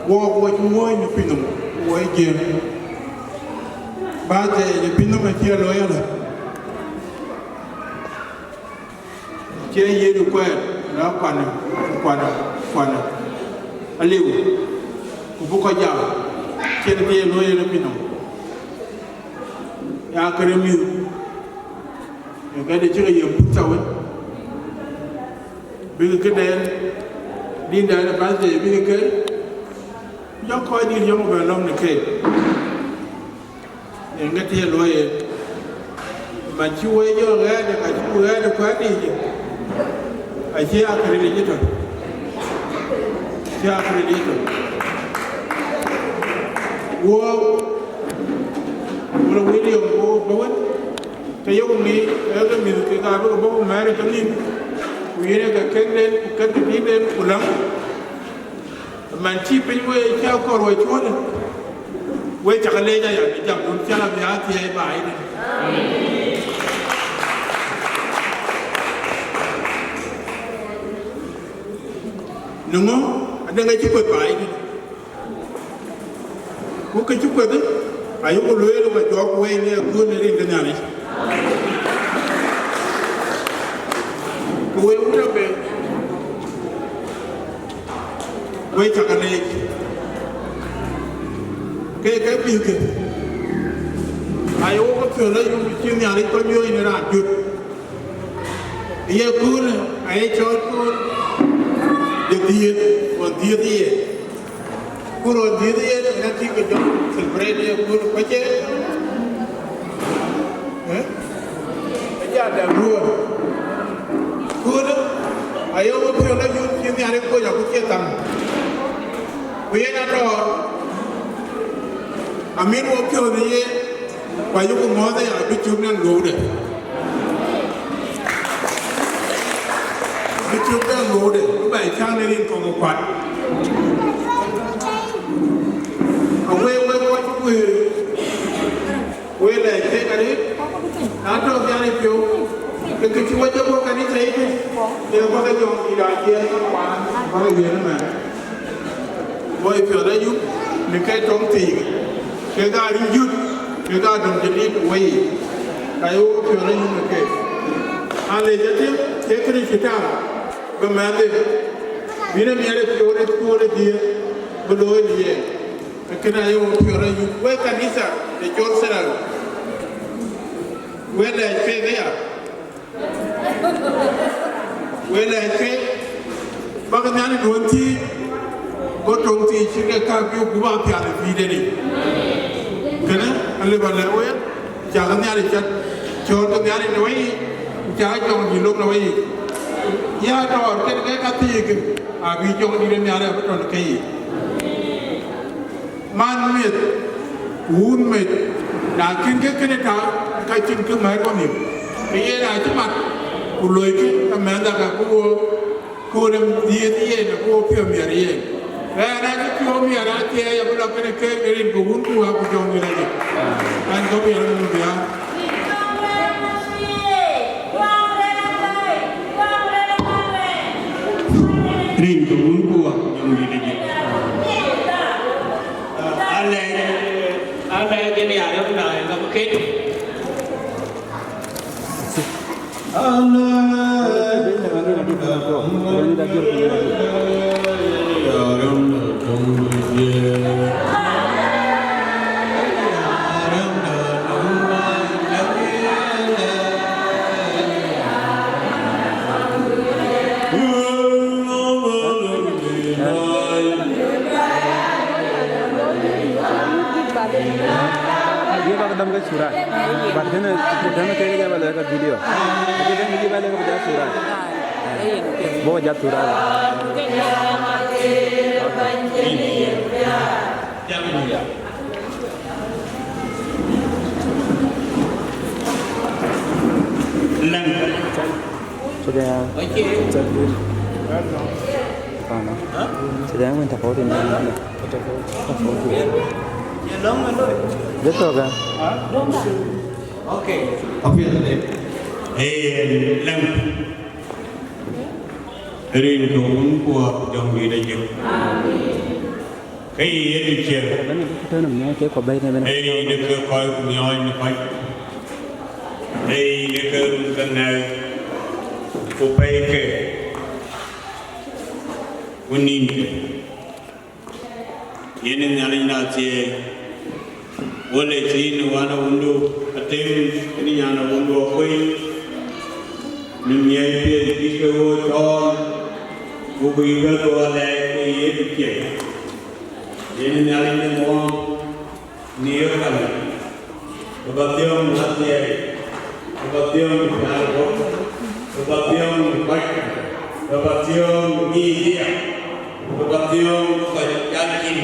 Wok, wok cï woi në pinynhom, woi Jiëëŋ. Birthday në pinynhom acie looi ëlä. Cie yen kuɛɛt, la kuanë, kuanë, kuanë. Aliu, ku bï kɔc jam, cïn kë ye looi ëlä pinynhom. Ya kërë mïth, ë këde cï ke yem put thawën. Bïk këden, dïndan ë birthday bïk kel, jɔ kɔc dït yɔŋ bɛ lɔ̈ŋ në keek. Yen ŋɛ̈t ye luɔi en. Man cï woi jɔ ɣɛɛt, ka cï woi ɣɛɛt ë kuɛ̈n yiic, acie akëril yic ëtök. Acie akëril yic ëtök. Wok, wok William, wok bä wën. Ke yok ŋic, ee ke mïth kek abï ke bɔ̈ ku mɛ̈ɛ̈r ë ke nïïm, ku yen ee ke kekden, ku kek ke dïïtden, ku läŋ. Man cï piny wei cï akɔɔr wei cuɔ̈ɔ̈dë, wei cak leec aya në jamdun cï la bï a thiɛɛi baai dï. Në ŋö? Adëŋ acï kueth baai dï. Ku kë cï kueth, ayuku lueel, ku jɔɔk wei në akun në rin ke Nhialic. Ku wei wut abë, wei cak leec. Ke ke bï ke, ayuku piɔ̈n ayuku cï Nhialic kɔc miɔɔc në raan jut. Ye kuur, aye cɔl kuur de dhiëëth, ɣɔn dhiëëth yen. Ku rɔt dhiëëth yen, ëna tïŋ ke jɔ celebrate ye kuur, ku acie, eh? Aja dɛm ruɔ̈ɔ̈n. Kuur, aye wo piɔ̈n la yum cï Nhialic kony, aku cie thäm. Ku yen atɔɔr, amit wo piɔ̈n ë yen, ku ayuku mɔ̈ɔ̈th aya, bï cuk nɛn ŋoudë. Bï cuk nɛn ŋoudë, bï bɛ̈i cäŋ në rin kɔ̈k ë kuat. Awek, wek kɔc kuëër, wek lɛc kek arëët, na tɔ̈ Nhialic piɔ̈u, ke kë cï wek jɔ bɔ̈ kanitha yic, ke bɔ̈ ke jɔŋdït aciɛɛl, bɔ̈ ke yen ëmɛn. Woi piɔ̈ɔ̈th ayum në ke tɔŋ thiik, kek aa rin jut, kek aa döŋ jadid ë weyiic, ka ye wo piɔ̈ɔ̈th ayum në keek. Alec atïŋ, cie kënë cï tääu, bï mɛnhde, bï në miɛt ë piɔ̈u ë kuur ë dhiëëth, bï looi në yen. Kënë aye wo piɔ̈ɔ̈th ayum, wek kanitha de Jerusalem, wek lɛc keek aya. Wek lɛc keek, bäk Nhialic duɔ̈n thiëëc, go töŋ thiëëc cï ke käk bï gup apial ë pïïrden yic. Kënë alëu ba lɛ̈k wek, cak Nhialic cät, cɔɔr ke Nhialic në weyiic, ku cak jɔŋdït lok në weyiic. Ya tɔɔr kën ke ka thiëëk, abï jɔŋdït ë Nhialic abï tɔ̈ në keyiic. Man meth, ku wun meth, na kën ke kënë tääu, ka cïn kë mɛ̈ɛ̈r wɔ nhïïm. Ke yen acï mat, ku loikï, ka mɛnhda ka ku wo, ku rem dhiëëth yen, ku wo piɔ̈u miɛt yen. Ɣɛn acï piɔ̈u miɛt athiɛɛi, abï lɔ kënë keek në rin ke wun ku wä ku jɔŋdït ajï. Ɣɛn kɔ̈k yen mum bï ya. Rin ke wun ku wä ku jɔŋdït ajï. Alɛc, alɛc yen ya rem na ë lɔ ket. Ye bak dam ke sura. But kene, kene ke ke ba le ka video. Ke kene ke ba le ka sura. Bo ja sura. Lang. Sudah. Sudah yang minta kau ini. Tofauti. Dia tahu kan? Oke. Oke, oke. Eh, lang. Rin ke wun ku wä ku jɔŋdït ajï. Ke yï ye dï ciɛ̈r. Ee yïn ke kɔc ku miɔɔc në kɔc. Ee yïn ke run ke ŋɛk ku pɛ̈ike ku nïnkë. Yen ë Nhialic na thiëëi, wo lec yïn ë wän awundu Atem, yen ë nyan awundu Akuëi, në miɛc piɛth cï ke ɣo cɔɔl, ku bï bɛ̈n ɣo alɛɛc ke ye bï piɛth. Yen ë Nhialic në muɔɔm, në ye kal, ku ba thiɔ̈ɔ̈ŋ në athiɛɛi, ku ba thiɔ̈ɔ̈ŋ në pial guɔ̈p, ku ba thiɔ̈ɔ̈ŋ në kɔc, ku ba thiɔ̈ɔ̈ŋ në miidia, ku ba thiɔ̈ɔ̈ŋ kɔc aa cin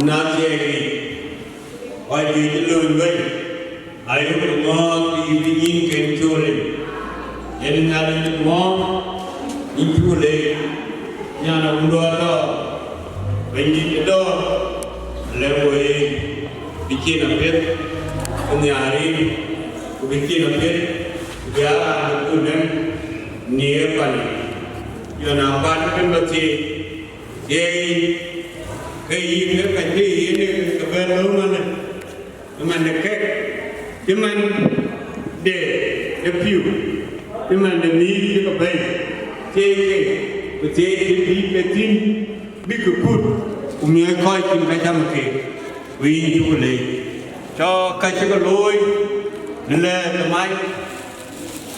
në athiɛɛi yiic. Kɔc juëc ë lööny wei, ayuku ŋɔ̈ɔ̈th bï bï nyïnken col yic. Yen Nhialic ë muɔɔm, yïn cuk leec, nyan awundu Atɔ̈ɔ̈r. Bɛ̈nydït ë dɔ̈ɔ̈r, lɛ̈k wei bï cin apiɛth, ku nhiaar rin, ku bï cin apiɛth, ku bï aa raan ë kun ë nhiëër panë. Yɔn a kuat ëbën ba thieei, thieei, ke yïn ke ka cï yen ke bɛ̈n lëu manë. Ëmɛn de kek, cïmɛn de, de pïu, cïmɛn de mïïr cï ke bɛ̈i, thieei ke, ku thieei cï bï ke thïn, bï ke kut, ku miɔɔc kɔc cïn ka cam keek, ku yïn cï ku leec. Cɔk ka cï ke looi në lɛ̈ɛ̈r de mac,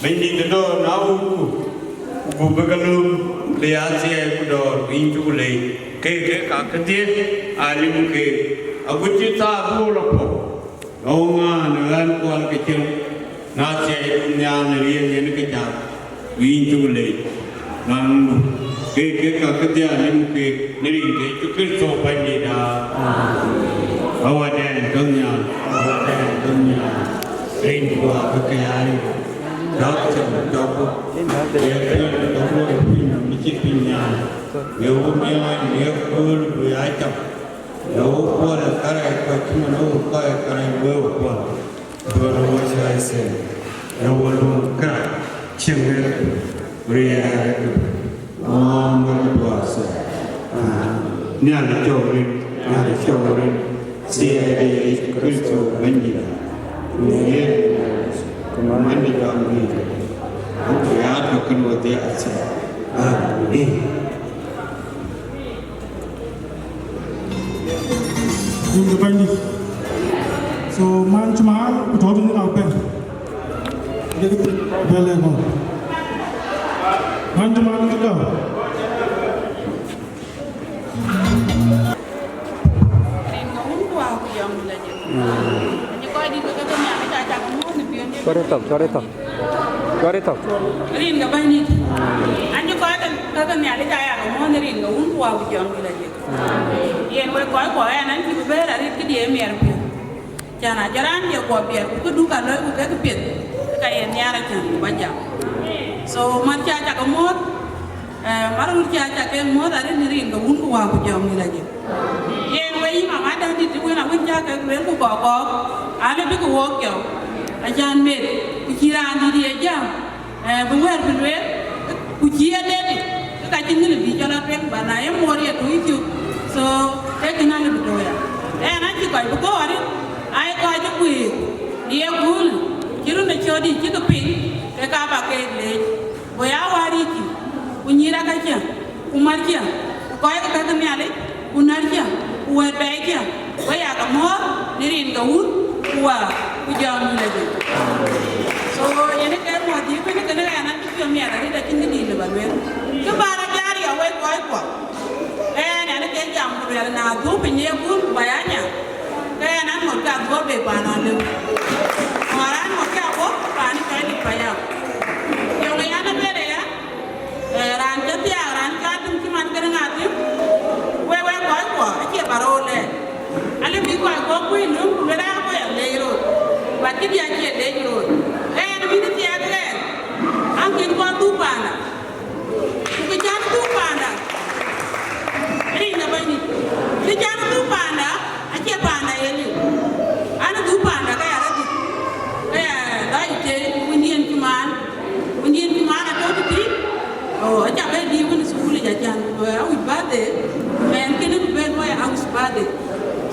Bɛ̈nydït ë dɔ̈ɔ̈r, na wutku, ku gup bï ke lööm, bï aa thiɛɛi ku dɔ̈ɔ̈r, ku yïn cuk leec. Ke ke ka kedhie aa lim keek, agut cï thaar bï wo lɔ puɔ̈k, na wo ŋään ë ɣän kual ke cieŋ, na thiɛɛidun nhial në riɛl yen ke cath, ku yïn cuk leec. Ŋaŋdu, ke ke ka kedhie aa lim keek, në rin ke Yecu Kërtho Bɛ̈nydït aa. Awadɛn tɔ̈ nhial, awadɛn tɔ̈ nhial, rin ku abï ke aa rin. Dɔ̈k cam dɔ̈k, ye piɔ̈n dɔ̈k lɔ piny nɔm cï piny nyaai. Ye wo miɔɔc, ye kööl, ku ya cam. Ye wo kuɔl ë kärɛc kɔc cï man wo kɔc ë kärɛc wëu kuɔl. Duɔ̈n wo cä ë thɛɛr, ye wo luɔ̈ŋ kärac cieŋ ë riɛɛr ë Ŋɔɔŋ wën duɔɔr thɛɛr. Nhialic cɔk rin, Nhialic cɔk rin, thiɛɛi de Yecu Kërtho Bɛ̈nydït. Në yen, ku man de jɔŋ rin, an, ku ya tɔ̈ kën wo dhiaar thɛɛr. Amin. Rin ke Bɛ̈nydït. So, man cï man, ku tɔ̈ bï nyïn abɛ̈n. Dek bɛ̈n lɛ̈k ŋö? Man cï man ke gam. Rin ke wun ku wä ku jɔŋ la jël. Anyi kɔc dït ke ke Nhialic ca cak muɔ̈ɔ̈th në piɔ̈ndiɛ̈. Cuɔt ë thok, cuɔt ë thok. Cuɔt ë thok. Rin ke Bɛ̈nydït. Anyi kɔc ke ke Nhialic ca yak muɔ̈ɔ̈th në rin ke wun ku wä ku jɔŋ la jël. Yen wek kɔc kuɔ ɛn, an cï bï bɛ̈ɛ̈r arëët këdiɛ̈ ë miɛt piɔ̈u. Cän acï raan cie guɔ biɛɛr, ku këdu ka loi ku kek piɛth, ke ka ye nhiaar acän ku ba jam. So, mat cä cak muɔ̈ɔ̈th, eh, mat röt cä cak ke muɔ̈ɔ̈th arëët në rin ke wun ku wä ku jɔŋ la jël. Yen wek yï mama däŋ dït wën awën cä kek lueel ku kɔɔk kɔɔk, an, bï ke wok jɔŋ. Acän met, ku cï raan dït ye jam. Eh, bï wɛ̈ɛ̈r bï lueel, ku cï ye deet, ke ka cïn ŋic bï cɔl atueŋ, ba na ye muɔɔr ye tui cök. So, ee kënë alë bï tɔ̈u ya. Ɛn acï kɔc bï gɔ̈ɔ̈r arëët, aa ye kɔc cï guëër, ye köölë, cï run ë cɔ̈ɔ̈t dït cï ke piny, ke ka ba keek leec. Go ya wäär yic, ku nyïïr akäcä. Ku markiɛ̈, ku kɔc ke käk Nhialic, ku närkiɛ̈, ku wɛ̈ɛ̈t bɛ̈ɛ̈ikiɛ̈, we ya ke muɔ̈ɔ̈th në rin ke wun, ku wä, ku jɔŋ la jël. So, yen ë ke muɔ̈ɔ̈th yï bɛ̈n kënë ɣɛn an cï piɔ̈u miɛt arëët acïn kë dït lë ba lueel. Kë bä rɔt jal riɔu wek kɔc kuɔ. Ɣɛn, ɣɛn ë ke jam ku luɛɛl na dhuk piny ë kun ku ba ya nya. Ke ɣɛn an ŋot ka dhuɔ̈k bei paan alëu. Ŋɔ̈ɔ̈r an ŋot ka bɔ̈ paan ë cɔl dït payam. Yɔŋ ë yan ë lueel aya. Eh, raan cï thiaak, raan cï a tïŋ cï man kënë ŋa tïŋ? Wek, wek kɔc kuɔ, acie bä rɔt lɛɛr. Alë bï kɔc kuɔ kuëëny löŋ, ku luel an, kɔc a leec röt. But këdï acie leec röt. Ɣɛn, bï thiaak ɣɛn, an, kën kɔn dhuk paanda. Ku kë cän dhuk paanda, rin ë Bɛ̈nydït. Kë cän dhuk paanda, acie paanda ye liu. An, dhuk paanda ka ya rɔt dhuk. Ke ya lɔ yic, wëndiɛ̈n cï man. Wëndiɛ̈n cï man atɔ̈ tëthiin, oh, aca bɛ dïït wën ë thukul yic, acan ku bɛ awïc birthday, mɛn kënë bï bɛ luɔi house birthday.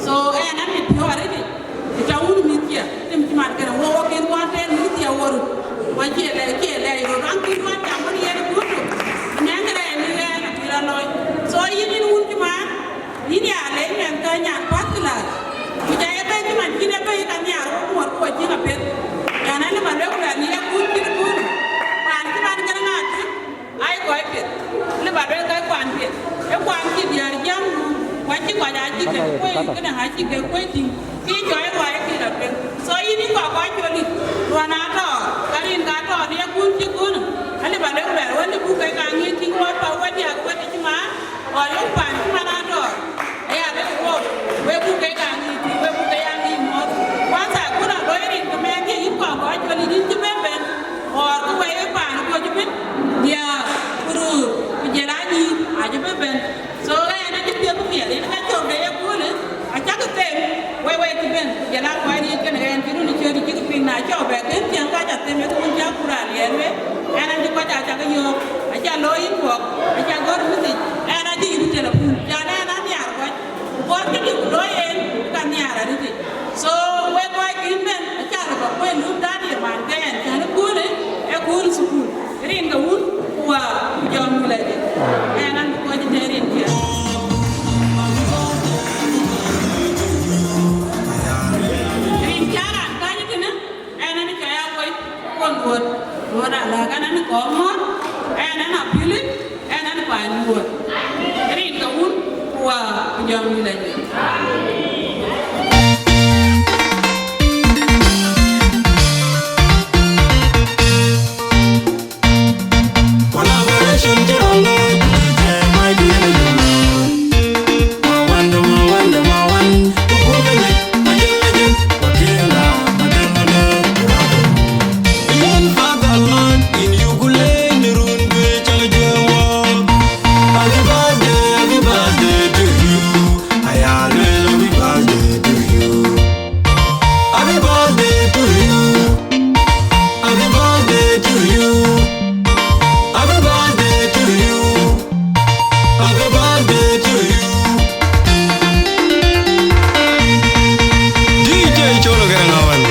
So, ɛn amit piɔ̈u arëët, ë tɔ̈ wun mïthkiɛ̈, tim cï man kënë, wo, wo kën kuan tɛɛr mïthkiɛ̈ wo röt, ku acie lɛ, acie lɛɛc röt, an kën kuan jam wën yen ë kuöt tök, anɛ̈ŋ kërɛɛc në ɣɛɛr abï rɔt lɔc. So, yïn, yïn wun cï man, Yïn ya leec mɛnhkë nyan path class, ku ca ye bɛ̈ɛ̈i cï man cïn e bɛ̈ɛ̈i ka nhiaar wok muɔ̈r ku wok cïn apiɛth. Yan alë ba luel ku luɛl në ye kuc cït kuc, paan cï man kën ŋa tïŋ, aa ye kɔc piɛth, lë ba luel ka kuan piɛth. Ee kuan cï diäär jam, ku acï kɔc aa cï ke kuec, këdäŋ aa cï ke kuec tïŋ, kï cɔɔc ruaai kï la tueŋ. So yïn yï kɔc kɔc col dït, ruɔn aa tɔɔr, ka rin ka tɔɔr në ye kuc cï kuc, alë ba luel ku luɛl wën ë buk ke ka ŋic tïŋ wä pa wä diäk wën ë cï man. Ɣɔn yök paan cï man atɔ̈, aya bï wok, wek buk ke ka ŋic, wek buk ke ya ŋic muɔ̈th. Kwanza, ku na loi rin ke mɛɛn ke yïn kɔn kɔc col yïn cï bɛ̈n bɛ̈n, ɣɔɔr ke wek paan kɔc cï bɛ̈n, diäär, ku röör, ku jël anyïïn acï bï bɛ̈n. So, ɣɛn acï piɛth ku piɛth, yen ka Aca gɔ̈r message, ɛn adï yïn telephone, can ɛn anhiar kɔc, ku bɔ̈ këdï ku looi en, ka nhiar arëtic. So, wek kɔc kïn bɛ̈n, aca lɔ bä kuɛn luk dan ye man ke ɛn, can ë kuöl ë, ë kuöl thukul. Rin ke wun, ku waa, ku jɔŋ wun lɛc. Ɛn an bï kɔc tëë rin kiɛ̈. Rin cä raan kany tënë, ɛn an cä ya woi, kuɔn ŋuɔt, ŋuɔt alääk, ɛn an kɔɔr ŋuɔt, ɛn an apilik, ɛn an paan ŋuɔt. Rin ke wun, ku waa, ku jɔŋ wun lɛc. Collaboration, J L O, D J Mike, you know. My wonder, my wonder, my one. Who could be like, my dear, my dear, my dear, my dear, my dear. In fatherland, in Ugule, in the room, we shall do war. Happy birthday, happy birthday to you. Ayalwel, happy birthday to you. Happy birthday to you. Happy birthday to you. Happy birthday to you. Happy birthday to you. D J Cholo Garang Awan.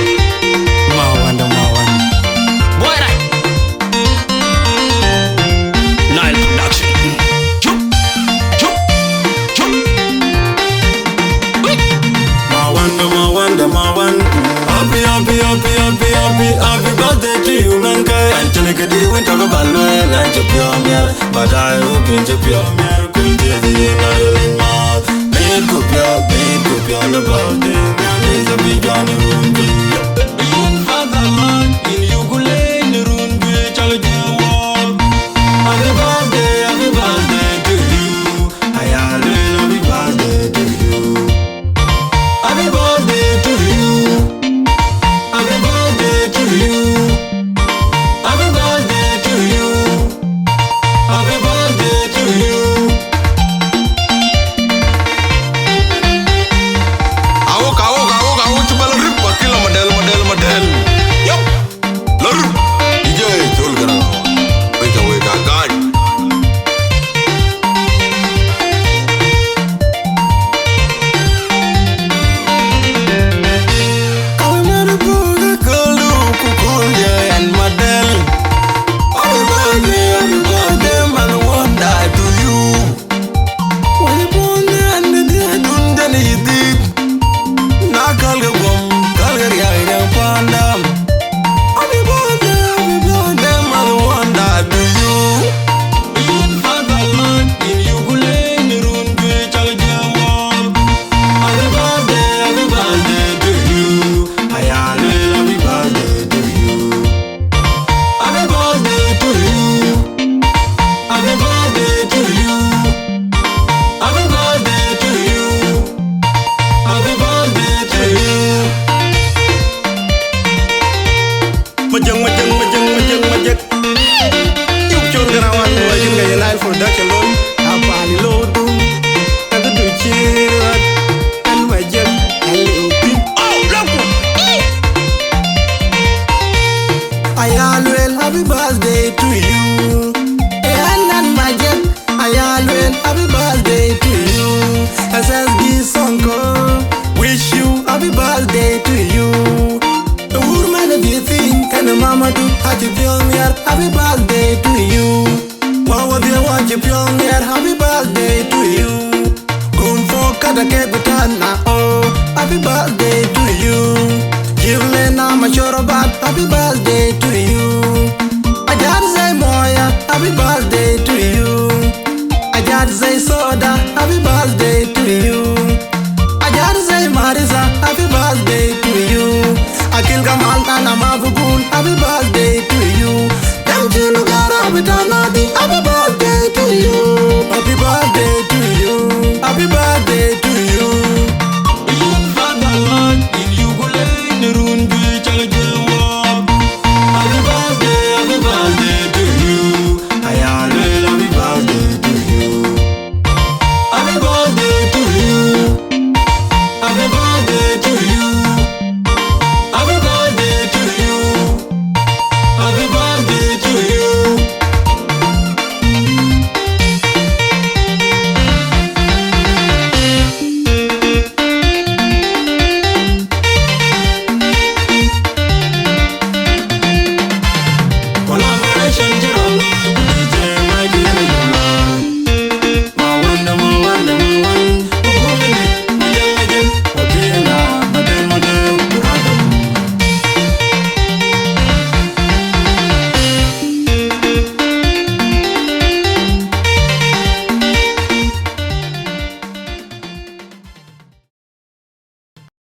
Mawanda, Mawanda. Boy, right. Nile Production. Chup, chup, chup. Ui. Mawanda, Mawanda, Mawan. Happy, happy, happy, happy, happy, happy birthday to you, man. Kai, and tell it, you went to the balloon, and to pure mirror. But I hope you to pure mirror. Could you be in a little mouth? Big good girl, big good girl, the birthday. Now there's a big Johnny Room. In fatherland, in Ugule, in the room, we shall do war. Happy birthday, happy birthday to you. Ayalwel, happy birthday to you. Happy birthday to you. Happy birthday to you. Happy birthday to you. Happy birthday to you. Awok, awok, awok, awok, cï bä lɔ rip, akï lɔ madɛl, madɛl, madɛl. Yop. Lɔ rip. D J Chol Garang. Wek a, wek a, gany. Ka wek mɛn puɔ̈u ke kööl du ku kööl jɛ ɛn madɛl. Happy birthday, happy birthday, man, wonda to you. Wek puɔ̈u ne ɛn de diɛ dun den yï dhik. Na kälkë guɔm, kälkë riäk riäk panda. Happy birthday, happy birthday, man, wonda to you. In fatherland, in Ugule, in run kwe chal jawab. Happy birthday, happy birthday to you. Ayalwel, happy birthday to you. Happy birthday to you. Happy birthday to you. Happy birthday to you. Happy birthday to you. Majek, majek, majek, majek, majek. Yuk col gana wan, majek, ga ye Nile Production looi. Apani lo dum, ka ga du chirat, an majek, an liu pin. Oh, look. Ayalwel, happy birthday to you. Eh, an, an majek. Ayalwel, happy birthday to you. S S D Sonko, wish you happy birthday to you. The woman of your thing, and the mama do, happy birthday, happy birthday to you. Wawa dear, watch your pioneer, happy birthday to you. Gun for Kata Kebutana, oh, happy birthday to you. Jilena Machorobat, happy birthday to you. Ajat Zay Moya, happy birthday to you. Ajat Zay Soda, happy birthday to you. Ajat Zay Marisa, happy birthday to you. Akil Kamal Nana Mabugul, happy birthday to you. Dem Chilugara Bitana